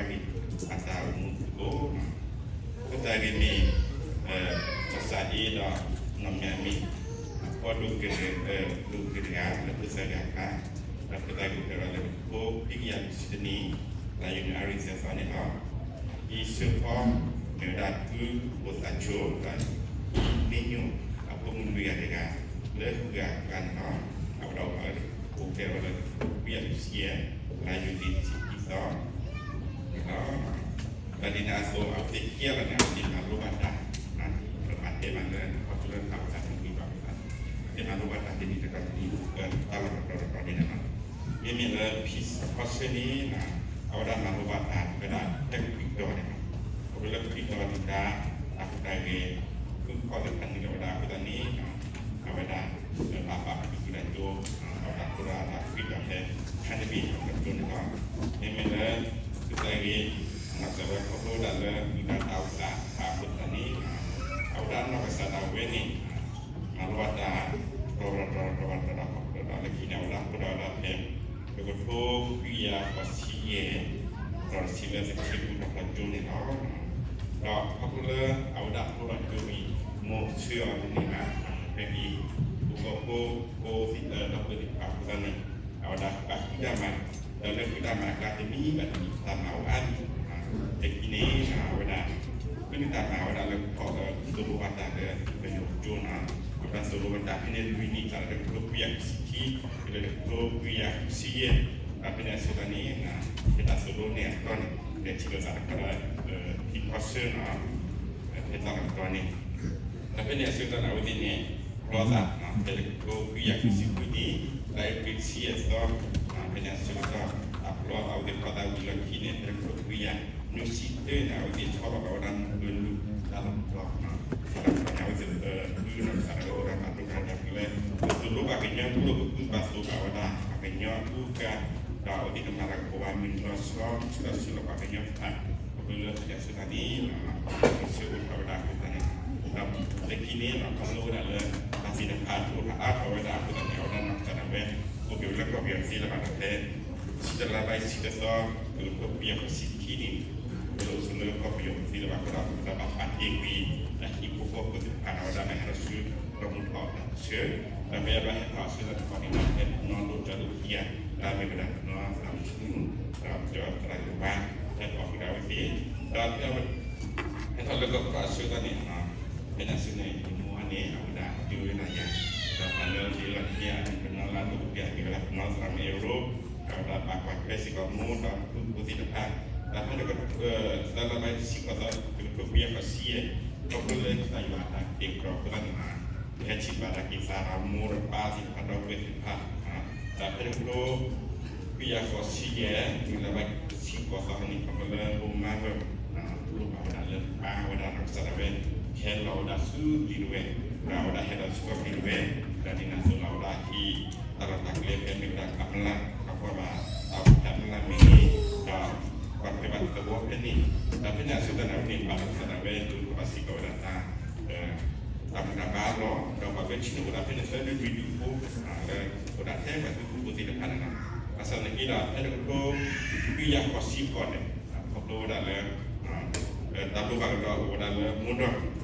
အတၢ်အိၣ်မူအဃိ, ဖိသၣ်ဂ့ၤမ့ၢ် စီၤစၢ်အ့ဒီး နီၢ်မၠၣ်မ့ၢ် အဖိဒိၣ်ကတၢၢ် ဒိၣ်ကတၢၢ်တဂၤလၢဖိသၣ်ဂ့ၤအကျါ, ဒီးဖိသၣ်ဂ့ၤကတၢၢ်လၢဖိခံကယၤလွံၢ်ဆံတနံၣ်, လါယူၤန့ၣ်အရ့ၣ်သၢသီန့ၣ်လီၤ. အံၤစ့ၢ်ကီး မ့ၢ်ဝဲဒၣ် ဖုဘိၣ်သးဆိဒီး အံၤမ့ၢ်ညိၣ် အဖိမုၣ်လွံၢ်ဂၤတဂၤ လၢဃုဂၤအကျါန့ၣ်လီၤ. အဝဲဒၣ်အိၣ်ဖျဲၣ်ဝဲလၢ ခွံကယၤလွံၢ်ဆံယဲၢ် လါယူၤလံတဆံခံသီန့ၣ်လီၤ. ဒီးဒ်န့ၣ်အသိး အဝဲသ့ၣ်ခံဂၤန့ၣ် အဝဲသ့ၣ်မၤလိဘၣ်တၢ်, ပမၤတဲမးလၢ ခီဖျိလၢတၢ်အိၣ်သးတမံၤဘၣ်, အဝဲသ့ၣ်မၤလိဘၣ်တၢ်တနံၤတဂၤတနံၤ တၢ်လီၢ်တတီၤတတီၤဒ်န့ၣ်လီၤ. မ့မ့ၢ်လၢ Peace Council န့ၣ် အဝဲဒၣ်မၤလိဘၣ်တၢ်ဝဲဒၣ်ဖဲခွံတီၤန့ၣ်လီၤ. ခီဖျိလၢခွံတီၤဒုၣ်ဒါ တၢ်ဟူးတၢ်ဂဲၤ ဃုခီၣ်သ့ၣ်တဖၣ်န့ၣ်လီၤ. အဝဲဒၣ် အဃိသတးန့ၣ် အဝဲဒၣ် ဘၣ်ပာ်ဖှိၣ်တၢ်ကၠိ အဝဲဒၣ်ဖျိထီၣ်တၢ်ခွံတီၤဖဲ ခါတဘ့ၣ်အကတီၢ်န့ၣ်လီၤ. မ့မ့ၢ်လၢ သုသးဂ့ၤ နီၢ်ကစၢ်ဒၣ်ဝဲခီဖျိဝဲဒၣ်လၢ ဒုၣ်ဒါတၢ်အိၣ်သးအဃိသတးန့ၣ် အဝဲဒၣ်နီၢ်ကစၢ်ဒၣ်ဝဲန့ၣ် မၤလိဘၣ်တၢ် တီၤတတီၤတီၤတတီၤလၢခံန့ၣ် အဝဲဒၣ်ဖျိထီၣ်ဝဲဒၣ်ဖဲ တကထိခွံကယၤဃိးဆံယဲၢ် ဒီးတဆံလၢတဆံဃု တၢ်ဖျိထီၣ်ကၠိန့ၣ်လီၤ. ဒီးခီဖျိလၢအဝဲဒၣ်ဖျိထီၣ်ကၠိန့ၣ် မိၢ်ဆှၢအီၤတန့ၢ်ဘၣ်, ဖဲအံၤ ပကီၢ်ဖိ ဖိသ့ၣ်ဒီပုၢ်ဝဲၢ်သ့ၣ်တဖၣ်အဃိသတးန့ၣ် အဝဲဒၣ်ဘၣ်ဃုတၢ်မၤ, ဒီးလၢဃုတၢ်မၤအကျါတမံၤဘၣ်တမံၤ တၢ်မၤအိၣ်အါမံၤ, လၢခံန့ၣ် အဝဲဒၣ် ဃုန့ၢ်တၢ်မၤဝဲဒၣ်လၢကီၢ်လၢသိၣ်လိဘၣ်တၢ်လၢပယီၤကၠိန့ၣ်, အဝဲဒၣ်သိၣ်လိဘၣ်တၢ်ဖဲန့ၣ်လွံၢ်နံၣ် စးထီၣ်လၢတကထိခွံကယၤခွံဆံခံ တုၤလၢတကထိခွံကယၤခွံဆံယဲၢ်, ဒီးဖဲန့ၣ်အဆၢကတီၢ်န့ၣ် ဖဲတၢ်သိၣ်လိန့ၣ်အကတီၢ်န့ၣ် လဲၤထံၣ်လိာ်သးတခီဒီး ထံကီၢ်ဆၢန့ၣ် ဖဲတၢ်လီၢ်တတီၤန့ၣ် ဒီးဖဲန့ၣ်အဆၢကတီၢ်န့ၣ် အဝဲသ့ၣ်န့ၣ် ဖျီသး ဖဲတကထိခွံကယၤခွံဆံဃုနံၣ် လါအ့ဖြ့ၣ်တဆံယဲၢ်သီ, ဖဲန့ၣ်အဆၢကတီၢ် အဖျီအဝဲသ့ၣ်ဖျီသးဝံၤလီၢ်ခံန့ၣ် ဖဲတကထိခွံကယၤနွံဆံတၢန့ၣ် အဝဲသ့ၣ်ဆီလီၤဘၣ်ဝဲဒၣ်မုၢ်ကၢလူၢ်တၢ်လီၢ်တတီၤ, တၢ်လီၢ်တတီၤန့ၣ် အဝဲသ့ၣ် ဃုနီၢ်ကစၢ်ဒၣ်ဝဲအိၣ်ဒီးတၢ်ဒိၣ်တၢ်တဲာ်လၢ ပသိၣ်လိဘၣ်ကညီကျိာ် ပသုးဘၣ်သိၣ်ဘၣ်ဝဲဒၣ် ပှၤကညီအူကါ ဒီးအဝဲသ့ၣ်ကမၤတၢ်ကပီၤဘၣ်မုၢ်လီၤဆီ ဆူၣ်ထီၣ်ဆူၣ်လီၤပှၤကညီသး ခီဖျိလၢတၢ်ဆၢကတီၢ်န့ၣ် ဆၢအိၣ်ထီၣ်ဝဲဒၣ်အဃိသတးန့ၣ် ဒီးလၢခံန့ၣ် ခီဖျိဝဲဒၣ်လၢ တၢ်သ့ၣ်တဖၣ်တအိၣ်ထီၣ်အါထီၣ်ဝဲဒၣ်အဃိသတးန့ၣ် အဝဲဒၣ်နီၢ်ကစၢ်ဒၣ်ဝဲ အိၣ်က့ၤဝဲလၢကီၢ်ပယီၤသ့လၢၤဘၣ်ဒီးဖဲ တဆံတၢလါဘၣ်ဆံတသီ တကထိခွံကယၤခွံဆံခံနံၣ်န့ၣ် ပအိၣ်ဆိးလၢကီၢ်ပယီၤသ့လၢၤဘၣ်အဃိဒီး ပကဘၣ်ပာ်တ့ၢ်ကွံာ် တၢ်ဟံၣ်ဖိဃီဖိသ့ၣ်တဖၣ်န့ၣ် အဝဲဒၣ်မ့ၢ်ဟဲလီၤဆူ ဒီမူထီၣ်တၢ်ဆၢ ဒီးဖဲအဝဲဒၣ်ဟဲထီၣ်အဆၢကတီၢ်တခီန့ၣ် ဖဲတနီၤလိၣ်တၢ်လိၣ်ခံဂၤ လၢအမ့ၢ်ဝဲဒၣ်တနီၤသရၣ်မုၣ်ဆူၣ် ဒီးကၠီသရၣ်ယိၤဘါ ဟဲထီၣ်ဃုာ်ဒီးအဝဲသ့ၣ် ဒီးဖဲ ဟဲထီၣ်လၢကီၢ်ပယီၤအဆၢကတီၢ်န့ၣ် ဖဲန့ၣ်အဆၢန့ၣ် ယမိၢ်န့ၣ် အဝဲဒၣ်ဒုးဝဲဒၣ်ယၤ ဒီးပှၤလၢအဒုးလီၤတ့ၢ်အမ့ၢ်တနီၤလၢအလိၣ်တပျၢ်မ့ၢ်ဝဲဒၣ်တနီၤသရၣ်မုၣ်အဲၣ်ရိ ဒီးအဝဲဒၣ်ဘၣ်ကွၢ်ထွဲစ့ၢ်ကီးမိၢ်ဒီးပုၢ်ဖိသ့ၣ်တဖၣ် ဒီးဖဲန့ၣ် သၢလါဘၣ်ဆံဃိးသီ တကထိခွံကယၤဃိးဆံယဲၢ် ခီဖျိလၢကစၢ်ယွၤအတၢ်ကတဲာ်ကတီၤအဃိသတးန့ၣ် ပဟဲထံၣ်ဘၣ်တၢ်က့ၤသးဒီးမိၢ်ဒီးပၢ်သ့ၣ်တဖၣ်ဒီပုၢ်ဝဲၢ်သ့ၣ်တဖၣ် ဒီးဖဲတကထိခွံကယၤဃိးဆံယဲၢ် တုၤလၢဘၣ်ဆံဃိးသီန့ၣ် ခီဖျိလၢမိၢ်မါဝဲ လိၣ်ဘၣ်ဝဲဒၣ်လၢပၢ်ဝဲဒၣ်နီၢ်ကစၢ်ဒၣ်ဝဲ ဟဲလီၤဝဲဒၣ်ဆူလံာ်ဒဝဲၢ် ဒီးအဝဲဒၣ်ဟဲလီၤဆူကီၢ်လံာ်ဒဝဲၢ် ဒီးဒ်န့ၣ်အသိးလီၤ အဝဲဒၣ်ဟံးတၢ်လီၢ်တၢ်ကျဲဖဲမ့ၢ်ဝဲဒၣ်ကမျၢၢ် ဒီးကွၢ်ဘၣ်တၢ်အိၣ်ဖျဲၣ်ကမျၢၢ်မ့ၢ်ဂ့ၤ ဒီး ကွၢ်ထွဲဘၣ်သဝီဖ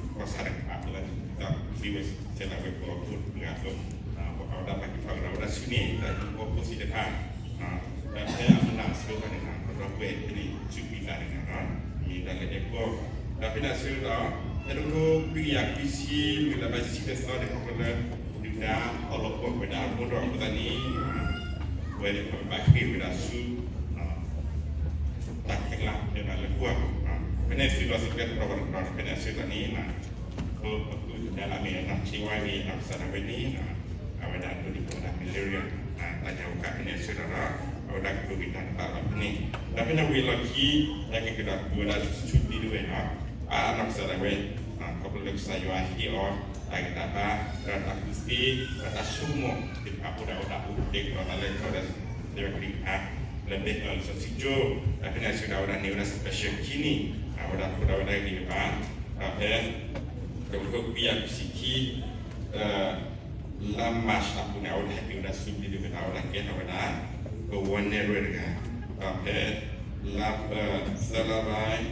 ဲန့ၣ် ဒီးဖဲန့ၣ်အဆၢကတီၢ်န့ၣ် အဝဲန့ၣ်ဘၣ်နီၢ်ကစၢ်ဒၣ်ဝဲ ဒိးထီၣ်ဘၣ်စ့ၢ်ကီးဝဲဒၣ်တၢ် တၢ်ဘူၣ်တၢ်ဘါလီၤ ဒီးပှၤကဲဆ့ၣ်နီၤအိၣ်ဒၣ်ဖဲန့ၣ်သၢဒုလွံၢ်ဒုဖိ လၢအိၣ်ဒၣ်ထဲပှၤသုးဖိသ့ၣ်တဖၣ်န့ၣ်လီၤ. ဘၣ်ဆၣ်သနာ်က့ဒီး ဖဲတကထိခွံကယၤဃိးဆံဃိးန့ၣ် ခီဖျိဝဲဒၣ်လၢ တၢ်ဘိးဘၣ်ကဒီးအိၣ်ဝဲဒၣ်လၢမိၢ်ဒီး ကီၢ်ဆၣ်တကပၤအဃိသတးန့ၣ် ဒီးသံဝဲစဲလၢဝဲပှၤဖိတဂၤအသိး အဝဲဒၣ်ပာ်ကဖၣ်ကဒီးဝဲဒၣ်ဆူန့ၣ် ဒီးဟံၣ်ဖိဃီဖိသ့ၣ်တဖၣ် ဒီးဖဲအမျးအဆၢကတီၢ်န့ၣ် ပဒီပုၢ်ဝဲၢ်ဖဲန့ၣ် ဆူၣ်ကွံာ်သးန့ၣ်လီၤ. မ့ၢ်တၢ်လၢအဲၣ်ကီၢ် ဒီးဖဲန့ၣ်အဆၢကတီၢ် ဖဲတကထိခွံကယၤခွံဆံ မုၢ်လၢဘၣ်ဆံတသီန့ၣ် ခီဖျိလၢဒုၣ်ဒါဟီၣ်လီၤပှီၢ်ဝဲဒၣ်အမိၢ်ဒီးအဃိသတးန့ၣ် ဝဲန့ၣ်ပဘၣ်ဃ့ၢ်ဝဲဒၣ်ဆူ တၢ်ခဲကျါဖဲဘၣ်လၢပှၢ် ဖဲန့ၣ်သုးလီၢ်သုးကျဲတတီၤဘၣ်တတီၤ ဖဲန့ၣ်အဆၢကတီၢ်န့ၣ် ပကဒၣ်လၢအမ့ၢ်နီၢ်ဆ့ဝါဂ့ၤ နီၢ်ကစၢ်ဒၣ်ဝဲန့ၣ် အဝဲဒၣ်ဒိးန့ၢ်ဘၣ်ဝဲဒၣ် malaria တၢ်ညါအိၣ်ကးဖဲန့ၣ်အဆၢကတီၢ်ဒီး အဝဲဒၣ်ကဒိးက့ၤတၢ်တဘၣ်ဘၣ်ဖဲန့ၣ် ဒီးဖဲန့ၣ်ဝံၤအလီၢ်ခံ တၢ်က့ၤကဒီးဝဲဒၣ်ဆူလံာ်ဒဝဲၢ်ဒီး အနီၢ်ကစၢ်ဒၣ်ဝဲ ခီဖျိလၢကစၢ်ယွၤဟ့ၣ်အီၤ တၢ်ဂံၢ်တၢ်ဘါ ဒီးတၢ်ကူၣ်သ့ ဒီးတၢ်ဆိကမိၣ်သ့ၣ်တဖၣ်အဃိဒီး အဝဲဒၣ်အိၣ်ကတဲာ်ကတီၤသးလၢကီၢ်ဒီး သရၣ်ကလံၤအါ လၢဘဲၣ်အၢၣ်လီၤစီဆှံကၠိ ဒီးဖဲန့ၣ်အဆၢကတီၢ် အဝဲဒၣ်န့ၢ်ဝဲဒၣ် special ခံနံၣ် အဝဲဒၣ်အိၣ်ဒီးဝဲဒၣ်ဂံၢ်ဘါ ဒီးဖဲ တကထိခွံကယၤခွံဆံခံ လါမၢ်ၡးအပူၤန့ၣ် အဝဲဒၣ်ဟဲက့ၤဝဲဒၣ်ဆူလံာ်ဒဝဲၢ်ဒီး အဝဲဒၣ်ကဲထီၣ်ဝဲဒၣ် ကဝီၤနဲၣ်ရွဲၣ်တဂၤ ဒီးဖဲ လါ သၢလါဘၣ် နွံသီ တကထိခွံကယၤခွံဆံလွံၢ်အံၤန့ၣ် ဒ်ပဝဲသ့ၣ်တဖၣ်လိၣ်ဘၣ်ဝဲဒၣ်လၢ အန့ၣ် ဟံးဒီးမူဒါအစီၤနၤလီၤဆီဒၣ် ပသုးသရၣ်ဒိၣ်လ့ၤဟၢ ဒီး ပဂ့ၤအဝဲသ့ၣ်တဖၣ်န့ၣ် အဝဲဒၣ် ဘၣ်တဟံးဒီးမူဒါ သၢကထိခွံကယၤခွံဆံအလါယနူၤအါရံၤ ဃိးသီန့ၣ် အန့ၣ်မ့ၢ်ဒၣ်ဖဲ ဒိၣ်ပျီတၢ်အိၣ်ဖှိၣ် ဆၢကတီၢ်န့ၣ်လီၤ. ဘၣ်ဒ်န့ၣ်အသိး ဖဲ အဝဲဒၣ် ဟံးန့ၢ်မူဒါသ့ၣ်တဖၣ်န့ၣ်ဝံၤလီၢ်ခံန့ၣ် ခိၣ်နၢ်လၢနီၢ်ခိနီၢ်သးမ့ၢ်ဂ့ၤလၢမ့ၢ်ဝဲသ့ၣ်တဖၣ်န့ၣ် ထံၣ်ဝဲဒၣ်လၢ ပကဝီၤပူၤန့ၣ် လံာ်စီဆှံဖျိအိၣ်ဒိၣ်ဒိၣ်ဒံးဘၣ်အဃိသတးန့ၣ် ဖျိဝဲဒၣ်လံာ်စီဆှံကၠိဒီး အဒုးဖးဒိၣ်အီၤ သူၣ်ထီၣ်သကိးလၢသးဒီး သူၣ်ထီၣ်ဝဲဒၣ်လံာ်စီဆှံကၠိ သၢကထိခွံကယၤခွံဆံလွံၢ်အလါ ဒီးပသ့ၣ်ညါဝဲဒၣ်လၢ လံာ်စီဆှံကၠိ တၢ်အိၣ်ဒီးတၢ်လီၢ်န့ၣ် မ့ၢ်ဒၣ်ရူၢ်အိၣ်တဖျၢၣ်လီၤ. အဝဲသ့ၣ်ပာ်ကၠိဖိဝဲဒၣ်လွံၢ်ဂၤ ပဒိၣ်လ့ကသ့ၣ်ညါဒ်ကနၣ်ဝဲဒၣ် အပာ်ကၠိဖိလွံၢ်ဂၤန့ၣ်မ့ၢ်ဝဲဒၣ် နီၢ်စလဲဖီမ့ၢ်ဝဲဒၣ် ပသုးသရၣ်ဒိၣ်လ့ၤ အဖိမုၣ်အဒိၣ်ကတၢၢ် ဒီးနီၢ်ကံကံသ့ ဒီးနီၢ်ခီၣ်တီ ဒီး ဒီးသရၣ်စံယၤကျိ အဝဲသ့ၣ်လွံၢ်ဂၤ ဖဲတကထိခွံကယၤခွံဆံခွံန့ၣ် အဝဲသ့ၣ်မ့ၢ်ဝဲဒၣ် အခီၣ်ထံးန့ၣ်လီၤ. အသရၣ်န့ၣ်အိၣ်ဝဲဒၣ် သုးသရၣ်ဒိၣ် ဝံၤဒီး မၤဒီးဂ့ၤကၢ် ဒီးဖဲတကထိခွံကယၤခွံဆံနွံ ခံလါဘၣ်ခံ ကထိခံဆံန့ၣ် ခီဖျိဝဲဒၣ်လၢသုးက့လွံၢ်လီၤဃိ ဒ်ဝဲ ကတၢ်မၤန့ၢ်အဃိသတးန့ၣ် အသုးလီၤသုးကဲဝဲဒၣ်ဆူထဲမ့ၢ်ဒဲကဝီၤန့ၣ်လီၤ. ဒီးဖဲတကထိခွံကယၤခွံဆံနွံ လၢလါဘၣ်ဃိးသီန့ၣ် ဖဲဖဲလၢဘၣ်ကီဘၣ်ခဲအဆၢကတီၢ် အဝဲဒၣ်ထံၣ်ဝဲဒၣ်လၢ တၢ်အိၣ်ဖှိၣ်သ့ၣ်တဖၣ်န့ၣ် တနီၤ တၢ်အိၣ်ဖှိၣ်သရၣ်ဖိ တနီၤ တၢ်အိၣ်ဖှိၣ်သရၣ်ဖိဘၣ် ဒီးဖဲန့ၣ်အဆၢကတီၢ်န့ၣ် အဝဲသ့ၣ်အိၣ်လီၤသး ဒီးဒီပုၢ်ဝဲၢ် ပှၤမၤသကိးတၢ်သ့ၣ်တဖၣ်ဒီး အဝဲသ့ၣ်ကရူၢ်ကရူၢ်စ့ၢ်ကီးဝဲဒၣ် တၢ်အိၣ်ဖှိၣ်လၢတၢ်အိၣ်ဖှိၣ်သရၣ်ပာ်န့ၣ် အဝဲသ့ၣ်မၤလီၤဝဲဒၣ်တၢ်အိၣ်ဖှိၣ်ဝဲဒၣ်သုသုသုသု အဝဲသ့ၣ်ပှၤလၢတၢ်အိၣ်ဖှိၣ်သရၣ်တဖၣ်န့ၣ် အဝဲသ့ၣ် ဃုနီၢ်ကစၢ်ဒၣ်ကရူၢ်ကရူၢ်ဒီး ဃုဖီဒၣ်သုမူတၢ်အိၣ်ဖှိၣ် မ့ၢ်မ့ၢ်ဒၣ်တဖုန့ၣ် ဒီးဖဲန့ၣ် မ့ၢ်လီၢ်ခံဒီး ခီဖျိလၢအဘိၣ်ဖဲန့ၣ် ကအိၣ်ဝဲဒၣ်ခံကထိခံဆံ ဒီးခီဖျိလၢပှၤတၢ်ကဲအိၣ်ဒီးလၢကီၢ်အမဲရကၤ တၢ်ကဟဲဆူကီၢ်အမဲရကၤအဃိသတးန့ၣ် ဖဲခံကထိဃု လါအီကူးသီသၢဆံန့ၣ် စးထီၣ်တၢ်ဆူၣ်ဆူၣ်ဝါ ဒီးဟဲခီဆူ Arizona ဂ့ၤလၢၤဘၣ် ဒီးဖဲန့ၣ်လၢ Arizona ဆၢကတီၢ် ထံၣ်ဘၣ်စ့ၢ်ကီးလၢပပှၤကညီပှၤကလုာ်အဖီလာ် ဒီးပသ့ၣ်ညါစ့ၢ်ကီးဝဲဒၣ်လၢတနီၤနီၤန့ၣ် အအိၣ်သ့ၣ်ဘါယွၤ လၢကလုာ်ဂၤသ့ၣ်တဖၣ် လၢပယီၤမ့ၢ်ဂ့ၤ လၢကီၢ်ရံယါမ့ၢ်ဂ့ၤ လၢကီၢ်ဝါသ့ၣ်တဖၣ်မ့ၢ်ဂ့ၤ အဃိသတးဒီး သုတအိၣ်ဝဲဒၣ်လၢပပှၤကညီ ဟဲပိာ်သးလၢတနီၤနီၤန့ၣ် ပပှၤကလုာ်သ့ၣ်တဖၣ်လၢ ကီၢ်စိလၢပှၤကလုာ်သ့ၣ်တဖၣ်မ့ၢ်ညါဒ်သိး ပခိၣ်ပနၢ် မိၢ်လုၢ်ဒိၣ်ပှ့ၤဒိၣ်တဖၣ်တဲအသိးလီၤ. ကညီမူးဖိဒိၣ်စိကစၢ်ယွၤဒိၣ်အဃိ ပဘၣ်စးထီၣ်ဒီး ကစၢ်ယွၤအလၤကပီၤဒီးအဃိသတးန့ၣ်လီၤ. အဝဲဒၣ် ယကတီၤဒီးကရၢကရိထီၣ်က့ၤဝဲ ဒီးကီၢ်စ့ၢ်ကီးဝဲဒၣ်ကညီကလုာ်သ့ၣ်တဖၣ်ဖဲန့ၣ် ဒီးဒိၣ်ထီၣ်ဝဲဒၣ် Phoenix Arizona ကညီကလုာ်ဖိဒီးဖဲန့ၣ် ဒီးဖဲခံကထိ ခံ ခံကထိဃိးနံၣ် ဆၢကတီၢ်န့ၣ် ဒ်မိၢ်သရၣ်မုၣ် တဲတ့ၢ်ယၤအသိးလီၤ. အဝဲဒၣ်အိၣ်ဒီးတၢ်ရဲၣ်တၢ်ကျဲၤတခါဒ်န့ၣ် ဒီးဆီၣ်သးဖဲန့ၣ် အဝဲဒၣ် Utah Utah တခါ ပသ့ၣ်ညါလၢမၤမူဒါသ့ၣ်တဖၣ်အိၣ်ဝဲအဃိ ဖဲန့ၣ်အဆၢကတီၢ်န့ၣ် ဒုးနီၢ်ကစၢ်ဒၣ်ဝဲ ဆိကမိၣ်ဝဲ ကဘၣ်မၤဝဲဒ်လဲၣ် မၤဝဲတသ့ဘၣ် အသးက့ၤက့ၤဘၣ်ထုကဖၣ် Utah အဂီၢ် ဒ်သိး တၢ်ရဲၣ်တၢ်ကျဲၤတခါ ကဲထီၣ်လိၣ်ထီၣ်ဝဲဒၣ် ဒ်သိးပပှၤကညီဖိလၢဟဲတုၤလၢကီၢ်အမဲရကၤသ့ၣ်တဖၣ်န့ၣ် ဒ်သိးကဲထီၣ်မ့ၢ်ပှၤယၤလၢတၢ်ကူၣ်တၢ်ကၤသ့ၣ်တဖၣ်န့ၣ် လၢတၢ်န့ၣ်အဃိဒီးဝဲဒၣ် check လၢ ဒီးသုးကွၢ် ဒီးသံလိာ်ဟံၣ်ဃ့တၢ်ဟံၣ်ဃ့တခါ ဒ်သိးပှၤသရၣ်မုၣ်ဖု ဝဲဒၣ်သကိးသ့ၣ်တဖၣ်အါဂၤ ကီၢ်တၢ်မံၤတလၢာ်ဘၣ် ဒီးအဝဲသ့ၣ်တဖၣ်အသူၣ်ဆူၣ်သးဂဲၤ တၢ်ဟ့ၣ်လီၤသးတၢ်ဂုာ်ကျဲးစၢးအဃိသတးန့ၣ် ပသ့ၣ်ညါဘၣ်ဝဲဒၣ်လၢ ဖဲ ခံကထိ တဆံ တဆံ ခံကထိခွံန့ၣ် ခံလါဘၣ်ဃုသီန့ၣ် ပ KBC USA မုၢ်နံၤဘၣ်တၢ်ကီတၢ်ခဲဖဲန့ၣ်လီၤ. ဒီးဖဲန့ၣ်ဝံၤအလီၢ်ခံ အဝဲဒၣ်အိၣ်စ့ၢ်ကီးတၢ်ကိးတၢ်ကျဲၤလၢ ကဲသုးကဒီးသးဆူကၠီၣ်ကၠံယါ ခီဖျိလၢဖဲန့ၣ်တခါန့ၣ် အိၣ်စ့ၢ်ကီးပှၤကညီ ဒ်အမ့ၢ်ဝဲဒၣ် သုးကၠီၣ်မံၤဒီးသုးခိၣ်ဖိသ့ၣ်တဖၣ် အဃိသတးန့ၣ်ဟဲဒီးဆံးလီၤသးတၢ်လီၢ်တၢ်ကျဲသ့ၣ်တဖၣ် လီၤအိၣ်လိာ်သးတခါဒီးကီၢ်ပယီၤတၢ်အိၣ်သး ဆှၢအီၤသ့ၣ်တဖၣ်အဃိဒီး အဝဲသ့ၣ်တဲသကိးလိာ်သး ဒီးတဲပှ့ၤစ့ၢ်ကီးထီၣ်ခိၣ်ဖဲန့ၣ် အဃိန့ၣ်မ့ၢ်လၢအိၣ်စ့ၢ်ကီးဝဲဒၣ်လၢ ကသဝီထီၣ် ပှၤကညီသဝီ ဒ်န့ၣ်အသိးဒီး အိၣ်စ့ၢ်ကီးဝဲဒၣ်လၢကဆှၢထီၣ်ဝဲဒၣ် ကသံၣ်ကၠိ ဒ်အဝဲဒၣ် အတၢ်ထံၣ်အတၢ်မုၢ်လၢ် တၢ်ပာ်သးအသိးဒီး ဘၣ်ဆၣ်သနာ်က့ခီဖျိဝဲဒၣ်လၢ ကစၢ်ယွၤအတၢ် တၢ်ရဲၣ်တၢ်ကျဲၤလၢကီၢ်ဒီးဝဲအဃိသတးန့ၣ် ဒ်သိးဘၣ်သး ဒ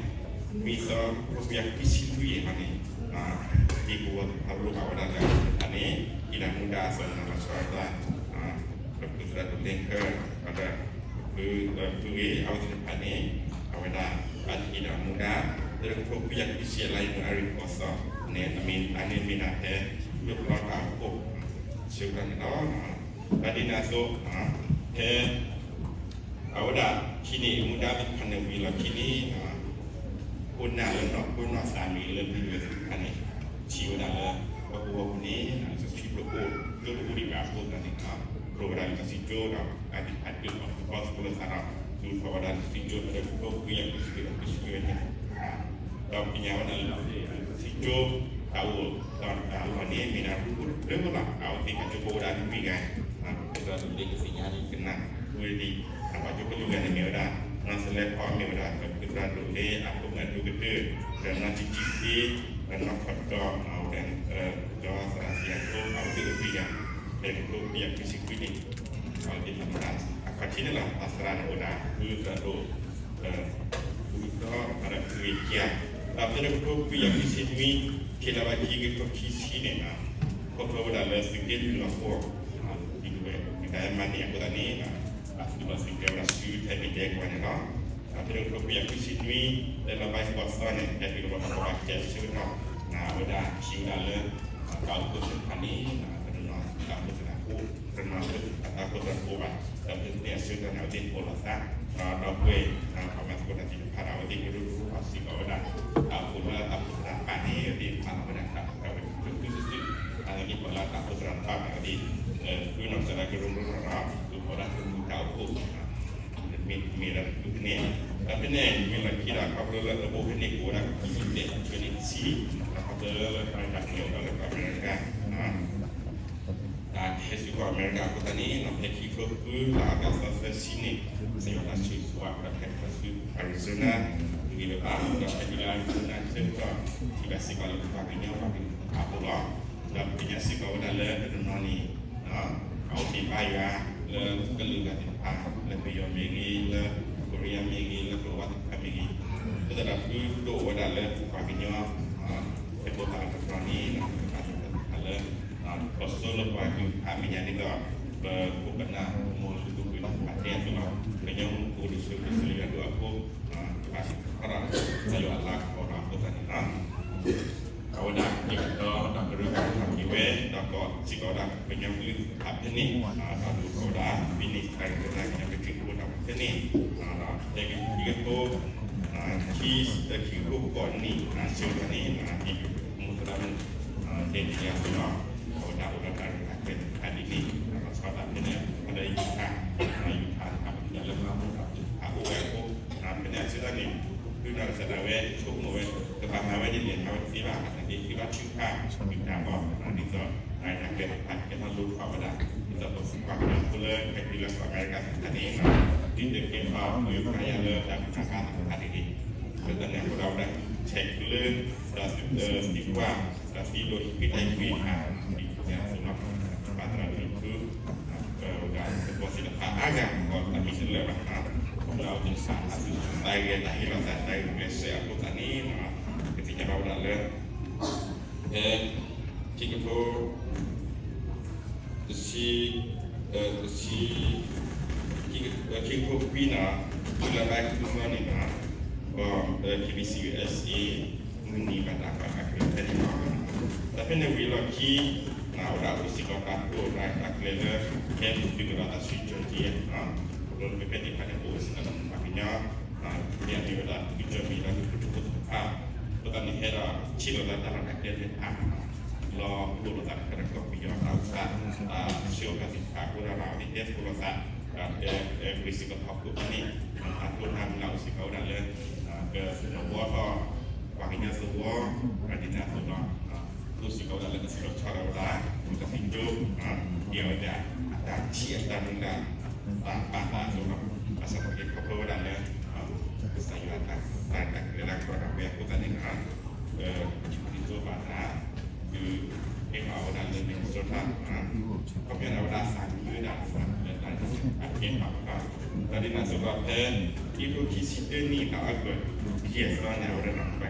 ုးကဲထီၣ်ဝဲဒၣ်လၢ Minnesota ခီပညီန့ၣ် အဝဲဒၣ်သးကညီၤဝဲဒၣ်လၢတၢ်အကဲထီၣ်ဝဲဒၣ် ဒီးဒ်န့ၣ်အသိးဒီးဖဲ ခံကထိခံဆံတၢနံၣ် လါအီကူး ခံဆံသၢနံၣ် အဝဲဒၣ်န့ၣ် ပကဘၣ်က့ၤ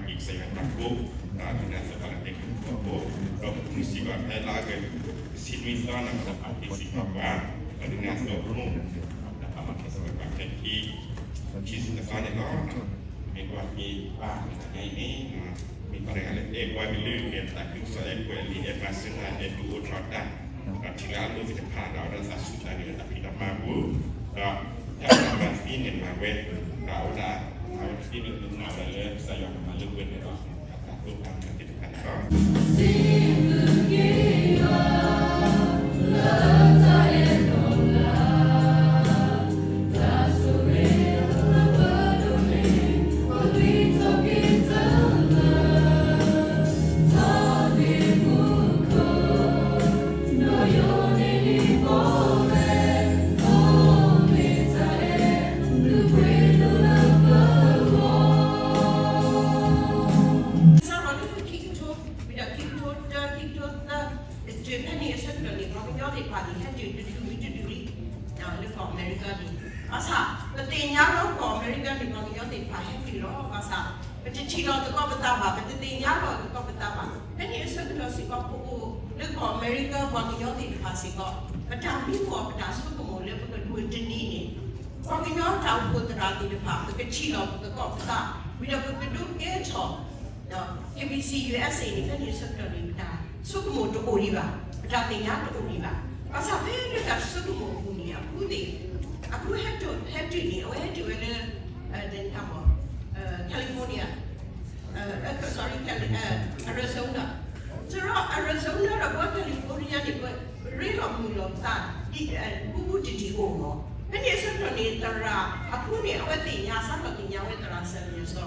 ကစၢ်ယွၤတၢ်ကိး ဒီးဒုးနၢ်အသးလၢတဲကီၢ်ဖိ, ဒီးပမ့ၢ်စံးဘၣ်ဖဲလါအီကူး ခံဆံနွံသီန့ၣ် ပကဘၣ်က့ၤစံးဘၣ်ပှၤ ဒီးဒုးနၢ်အသးဖိ ဒီးပမ့ၢ်စံးဘၣ်ဖဲခံ ခံဆံတသီန့ၣ်လီၤ. မ့ၢ်ကွၢ်က့ၤဘၣ်န့ၣ် မ့ၢ်ပှၤတဂၤလၢအဲၣ်ပှၤကလုာ် အဲၣ်တၢ်ကလုၢ်ကထါ အဲၣ်ကွဲးလံာ် အဲၣ်မၤစၢၤတၢ် အဲၣ်ဒုးအိၣ်ထီၣ်တၢ် ဒီးထံၣ်လၢအလိၤသ့ၣ်တဖၣ် ဒီးအဝဲဒၣ်သးဆူၣ်သးဂဲၤလၢတၢ်ဖံးတၢ်မၤအပူၤ, ဒီးတၢ်မၤသံန့ၣ်မၤဝဲ, ဒီးအဝဲဒၣ် အဝဲသ့ၣ်န့ၣ်နာ်ဝဲလၢကစၢ်ယွၤကမၤလိာ်ကွဲန့ၣ်ဒီး တၢ်တိာ်တၢ်မၤသ့ၣ်တဖၣ်န့ၣ်လီၤ. စးထီၣ်လၢခံကထိ, ဝံၤဒီးခံကထိတၢ ခံကထိသၢ, တုၤဖဲန့ၣ်အဆၢကတီၢ်န့ၣ် ပှၤကညီသ့ၣ်တဖၣ်န့ၣ် ဟဲတုၤတဒူၣ်ဝံၤတဒူၣ်လံ လၢကီၢ်အမဲရကၤန့ၣ်, ဘၣ်ဆၣ် ပသ့ၣ်ညါလၢကီၢ်အမဲရကၤန့ၣ် ပှၤကညီသ့ၣ်တဖၣ်ဟဲတုၤလီၤ. ဘၣ်ဆၣ် ပတထံၣ်လီၤသကိးပသးဘၣ်, ပတသ့ၣ်ညါလီၤသကိးပသးဘၣ်. ဖဲန့ၣ်အဆၢကတီၢ်စ့ၢ်ကီး ပအိၣ်လၢကီၢ်အမဲရကၤ ပှၤကညီသ့ၣ်တဖၣ်စ့ၢ်ကီး ပတၢ်မံမီၢ် ပတၢ်ဆိကမိၣ်လၢပကဒိးတနံၤန့ၣ် ပှၤကညီတၢ်အိၣ်ဖှိၣ်သရၣ်သ့ၣ်တဖၣ် ပကထံၣ်လီၤပသကိးပသး, ဝံၤဒီးပကဒိးကဲထီၣ် ဒီး KBC USA န့ၣ် ဖဲန့ၣ်အဆၢကတီၢ်န့ၣ် ပတၢ်ဆိကမိၣ်တအိၣ်ဒံးဘၣ်, ပတၢ်သ့ၣ်ညါတအိၣ်ဒံးဘၣ်. ဘၣ်ဆၣ်ဖဲလၢတၢ်ဆိကမိၣ်အပူၤန့ၣ် အပူၤသ့ၣ် အပူၤဟဲတုၤ ဟဲတုၤန့ၣ် အဝဲဟဲတုၤဝဲလၢ California, sorry, Arizona, စရီ Arizona ဒီးပဝဲ California န့ၣ် ပရ့လိာ်မုာ်လိာ်ပသး ဘူးဘူးတံၢ်တံၢ်အိၣ်မး. ဖဲန့ၣ်အဆၢကတီၢ်န့ၣ် သရၣ်အပူၤန့ၣ် အဝဲသ့ၣ်ညါ စးထီၣ်သ့ၣ်ညါဝဲသရၣ်စၢၤမ့ၢ်စီ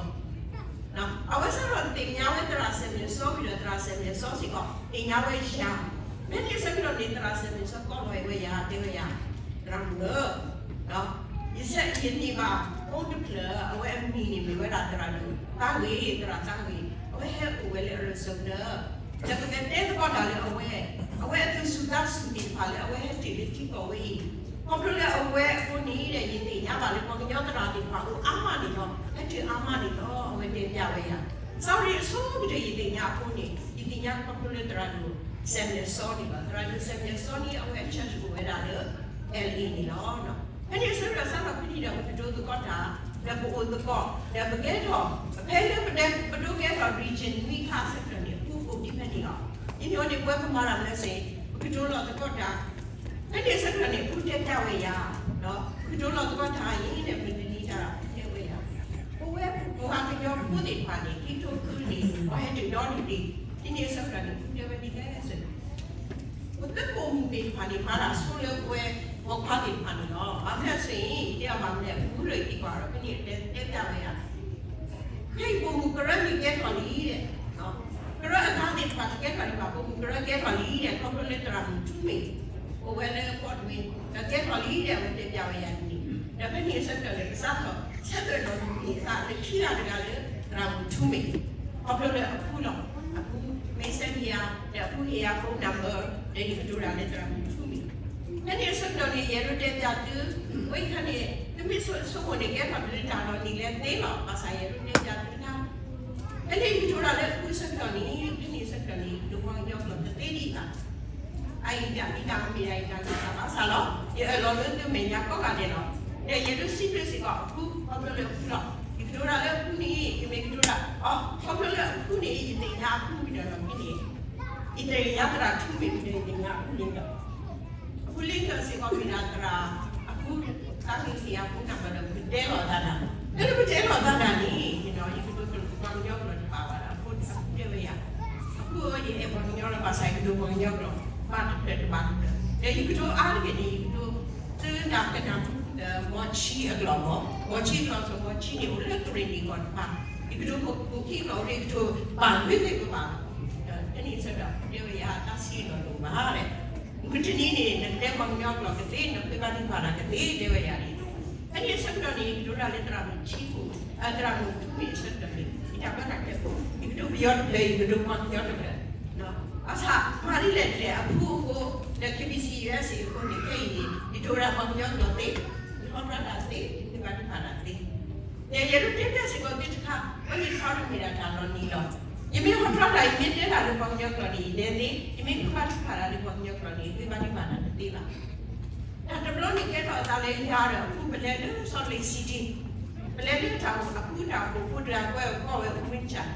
အဝဲစးထီၣ်သ့ၣ်ညါဝဲသရၣ်စၢၤမ့ၢ်စီ ဝံၤဒီးသရၣ်စၢၤမ့ၢ်စီစ့ၢ်ကီး သ့ၣ်ညါဝဲယၤ. ဖဲန့ၣ်အဆၢကတီၢ်န့ၣ် သရၣ်စၢၤမ့ၢ်စီကိးလီၤဝဲယၤ တဲဝဲယၤ, သရၣ်မုၣ်ဧၢ, ယဆဲးယန့ၢ်ဘၣ် ဖိတဖျၢၣ် အဝဲအမံၤန့ၣ်မ့ၢ်ဝဲဒၣ်သရၣ်ဒိၣ်သးဂ့ၤ, သရၣ်သးဂ့ၤ, အဝဲဟဲအိၣ်ဝဲလၢ Arizona ဒီးပကတဲသကိးတၢ်လၢအဝဲ, အဝဲအသူၣ်စူၤသးစူၤသ့ၣ်တဖၣ်လၢအဝဲဟဲတုၤလၢထံကီၢ်ဝဲအံၤ, ခီဖျိလၢအဝဲအဃိန့ၣ်ဒီး ယသ့ၣ်ညါဘၣ်လၢပှၤကညီသရၣ်သ့ၣ်တဖၣ်အိၣ်အါမးန့ၣ်လီၤ, ဟဲတုၤအါမးန့ၣ်လီၤ, အဝဲတဲပျးဝဲယၤ. စးထီၣ်အဆိကတၢၢ်ယသ့ၣ်ညါအဃိန့ၣ် ယသ့ၣ်ညါခီဖျိလၢသရၣ်ဒိၣ်စဲးမဲာ်စီန့ၣ်လီၤ. သရၣ်ဒိၣ်စဲးမဲာ်စီန့ၣ် အဝဲအ church အိၣ်ဝဲဒၣ်လၢ LA န့ၣ်လီၤ. ဖဲန့ၣ်အဆၢကတီၢ်စးထီၣ်ဖဲန့ၣ်ဒီး ပကဒိသကိးတၢ်, ဒီးပအိၣ်သကိး, ဒီးပကဲထီၣ်, ဖဲလၢပဒဲပဒိကဲထီၣ် region နွံခါအဆၢကတီၢ်န့ၣ် အပူၤအိၣ်ဒ်ဖဲန့ၣ်လီၤ. ယမ့ၢ်အိၣ်န့ၣ် ပဝဲပမၤတၢ်မနုၤစ့ၢ်, ပကဒိလီၤသကိးတၢ်. ဖဲန့ၣ်အဆၢကတီၢ်န့ၣ် အပူၤတဲပျးဝဲယၤ, ပကဒိလီၤသကိးတၢ်အံၤန့ၣ် ပကဒ်န့ၣ်တၢ်ဒီး အပူၤတဲဝဲယၤ, ပဝဲပှၤကညီဖိသ့ၣ်တဖၣ်န့ၣ် ခံကထိဃုန့ၣ် ပှၤဟဲတုၤဒီဒူၣ်ဒံး, ဒ်န့ၣ်အဆၢကတီၢ်န့ၣ် အပူၤတဲဝဲဒ်လဲၣ်စ့ၢ် ပသးပိာ်မုၣ်သ့ၣ်တဖၣ်န့ၣ် မၤတၢ်ဆိလၢပဝဲပိာ်ခွါသ့ၣ်တဖၣ်န့ၣ်လီၤ. ဘၣ်မနုၤအဃိန့ၣ် ယတဲအီၤဘၣ်မနုၤအဃိလၢယသံကွၢ်ဒီး ဖဲန့ၣ်အတဲတဲပျးဝဲယၤ, ဖဲယပိာ်မုၣ်ကရၢန့ၣ်ကဲထီၣ်လံဒီး, ကရၢအဂၤသ့ၣ်တဖၣ်တကဲထီၣ်လံဘၣ်, ပိာ်မုၣ်ကရၢကဲထီၣ်လံဒီး ခီဖျိလၢသရၣ်မုၣ်ထူမ့ၢ် အိၣ်ဝဲလၢကီၢ်တမ့ၢ်, ဒီးကဲထီၣ်လံဒီး အဝဲတဲပျးဝဲယၤဒ်န့ၣ်, ဒီးဖဲန့ၣ်အဆၢကတီၢ်န့ၣ် ကစးထီၣ်ဆၢထၢၣ်ဒီးမုၢ်မ့ၢ်သးလၢခံဂၤတဂၤလၢသရၣ်မုၣ်ထူမ့ၢ် ခီဖျိလၢအပူၤလီၤ. အပူၤမ့ၢ်စဲးမ့ၢ်ယၤ, ဒီးအပူၤဟ့ၣ်ယၤ phone number, ဒီးယကဒိတၢ်လၢသရၣ်မုၣ်ထူမ့ၢ်. ဖဲန့ၣ်အဆၢကတီၢ်န့ၣ် ယအဲၣ်ဒိးတဲပျးသု, ဝဲခါန့ၣ် သုမ့ၢ်ဆိကမိၣ်န့ၣ် ကဲထီၣ်တၢ်လီၤနံၤလဲၣ်သ့လီၤ, ဘၣ်ဆၣ်ယအဲၣ်ဒိးတဲပျးသုတခါ, ဖဲန့ၣ်ယကဒိတၢ်လၢအပူၤအဆၢကတီၢ်န့ၣ် ဖဲန့ၣ်အဆၢကတီၢ်န့ၣ် ယကဒိပှၤကညီကျိာ်တသ့ဒံးဘၣ် အအံၤတၢ်မံၤတၢ်မ့ၢ်တၢ်အံၤတၢ်ဂ့ၢ်တၢ်ဘၣ်ဆၣ်လီၤ. ယအၢၣ်လီၤလၢသုမဲာ်ညါကိးဂၤဒဲးလီၤ. ဒီးယအဲၣ်ဒိးစံးဘျုးစ့ၢ်ကီးအပူၤ ခီဖျိလၢအပူၤလီၤ. ယကဒိတၢ်လၢအပူၤန့ၣ် ယမ့ၢ်ကဒိတၢ်, အီ ခီဖျိလၢအပူၤန့ၣ် ယသ့ၣ်ညါအပူၤဝံၤဒီးလီၤမ့ၢ်န့ၣ်, ယသ့ၣ်ညါသရၣ်ထူမ့ၢ်ဝံၤဒီး ယသ့ၣ်ညါအပူၤန့ၣ်လီၤ. အပူၤလ့ကၢၢ်စ့ၢ်ကီးမ့ၢ်ဒၣ်သရၣ်အပူၤ, သးက့ၤက့ၤအပူၤနၢ်ပၢၢ်ဒီး ပကတဲလီၤသးဒၣ်, ဖဲလၢပတဲလီၤသးဒၣ်န့ၣ် ယကဒိပှၤကညီကျိာ်တဘၣ်ဘၣ်ဒီး အဖိတဲဝဲယၤ, အဖိဧၢ ယအဲၣ်ပှၤကညီလီၤ ဘၣ်ဆၣ်ယကဒိပှၤကညီကျိာ် ဘၣ်တဖျၢၣ်တဘၣ်တဖျၢၣ်, ဒီးယကဒိအါတက့ၢ်န့ၣ် ယကဒိ သုနၢ်ကနၢ် မီၤဆံအကျိာ်မီၤ, မီၤဆံအကျိာ်စ့ၢ် မီၤဆံန့ၣ် အိၣ်လၢကရ့ၣ်နံၣ်ကီၢ်တဖၣ်, ယကဒိခိၣ်ခံကျိာ်အိၣ်ဒီး ယကဒိဘၣ်ဂ့ၤဂ့ၤဘၣ်ဘၣ်, ဖဲန့ၣ်အဆၢကတီၢ် တဲဝဲယၤ တၢ်ဆံးလီၤလိာ်ဘၣ်ဒီး မုၢ်တနံၤန့ၣ် နကတဲပှၤကညီကျိာ်ကသ့, နဃ့ဘါထုကဖၣ်တၢ်ကသ့ တဲဝဲယၤန့ၣ်, ဖဲန့ၣ်အဆၢကတီၢ်န့ၣ် ယကဒိတၢ်လၢသရၣ်မုၣ်ထူမ့ၢ်, သရၣ်မုၣ်ထူမ့ၢ်အဆၢကတီၢ်န့ၣ် ယတၢ်ဘၣ်တၢ်ခဲဖိ, ယကဒိပယီၤတဖျၢၣ် ယကဒိပှၤကညီတဖျၢၣ်, ဘၣ်ဆၣ်မၤဒ်လဲၣ်ဒ်လဲၣ်အပူၤအဃိ, ဒီး KBC USA အဃိန့ၣ် ခဲအံၤန့ၣ် ယဒိတၢ်ပှၤကညီကျိာ်သ့, ယဃ့ဘါထုကဖၣ်တၢ်သ့, ယဃ့ဘါထုကဖၣ်တၢ်သ့ ယဲဒၣ်တဲဖျါစ့ၢ်ကီးသုတခါ, အဝဲန့ၣ်ခီတမ့ၢ်ဒၣ်တၢ်လီၤနံၤလီၤ. ယမ့ၢ်ဟီထီၣ်တၢ် ယမ့ၢ်တဲတၢ်လၢပှၤကညီကျိာ်န့ၣ် ယတဲသ့, ယမ့ၢ်ဃ့ဘါထုကဖၣ်တၢ်လၢပှၤကညီကျိာ်န့ၣ် ယဃ့ဘါထုကဖၣ်တၢ်တသ့ဘၣ်. တၢ်တဘျီန့ၣ်ကဲထီၣ်အသးလၢယၤဒီးအဖိပလဲၤလၢ Salt Lake City, ပလဲၤလၢတၢ်အိၣ်အဃူတၢ်အိၣ်ဖှိၣ်ဖိတဂၤ ကွဲးအကိးဝဲ Winter,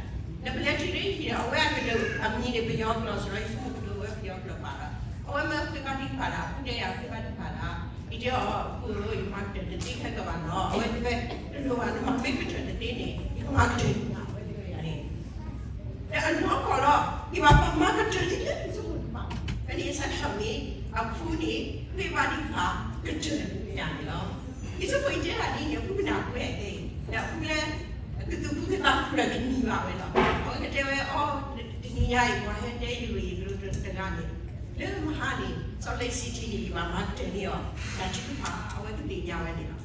နပလဲၤတုၤလၢဟံၣ်ဒီး အဝဲအကလုၢ်အမံၤန့ၣ် ပယီၤကျိာ်စ့ၢ်ကီး ယဆိကမိၣ်ကဒိဝဲပယီၤကျိာ်ဘၣ်ဒီး အဝဲမၢဃ့ဘါထုကဖၣ်တၢ်, အဖိတဲယၤဃ့ဘါထုကဖၣ်တၢ်, ယတဲအီၤ အဖိဧၢ ယမၤကတၢၢ်တသ့ခဲကဘၣ်နီၤ, အဝဲတဲဝဲ တလိၣ်ဘၣ် နမၤမ့ၢ်ကတၢၢ်တသ့န့ၣ် ယကမၤကတၢၢ်န့ၣ် အဝဲတဲဝဲယၤန့ၣ် ဒီးအနီၢ်ကီၢ်လီၤ, ယဘၣ်ပမၤကတၢၢ်တသ့လၢနဆိကမိၣ်တဖၣ်, ဖဲန့ၣ်အဆၢကတီၢ်န့ၣ် အဖိန့ၣ် ဃ့ဘါထုကဖၣ်ကတၢၢ်ယၤန့ၣ်လီၤ. ယဆိကမိၣ်ယတဲတၢ်ဒ်န့ၣ် အဖိကနၣ်ကွဲးအသး, ဒီးအဖိလၢ ကသူၣ်ဖှံသးဖှံဒီးကနံၤဘၣ်ဝဲလီၤ. အဝဲကတဲဝဲအီၤ တနံၤညါအံၤ ပှၤဟဲတဲယဂ့ၢ်ယကျိၤတဂၤန့ၣ် လၢမဟါန့ၣ် Salt Lake City န့ၣ် ယဘၣ်မၤကတၢၢ်န့ၢ်အီၤ တၢ်ထုကဖၣ် အဝဲကသ့ၣ်ညါဝဲန့ၣ်လီၤ.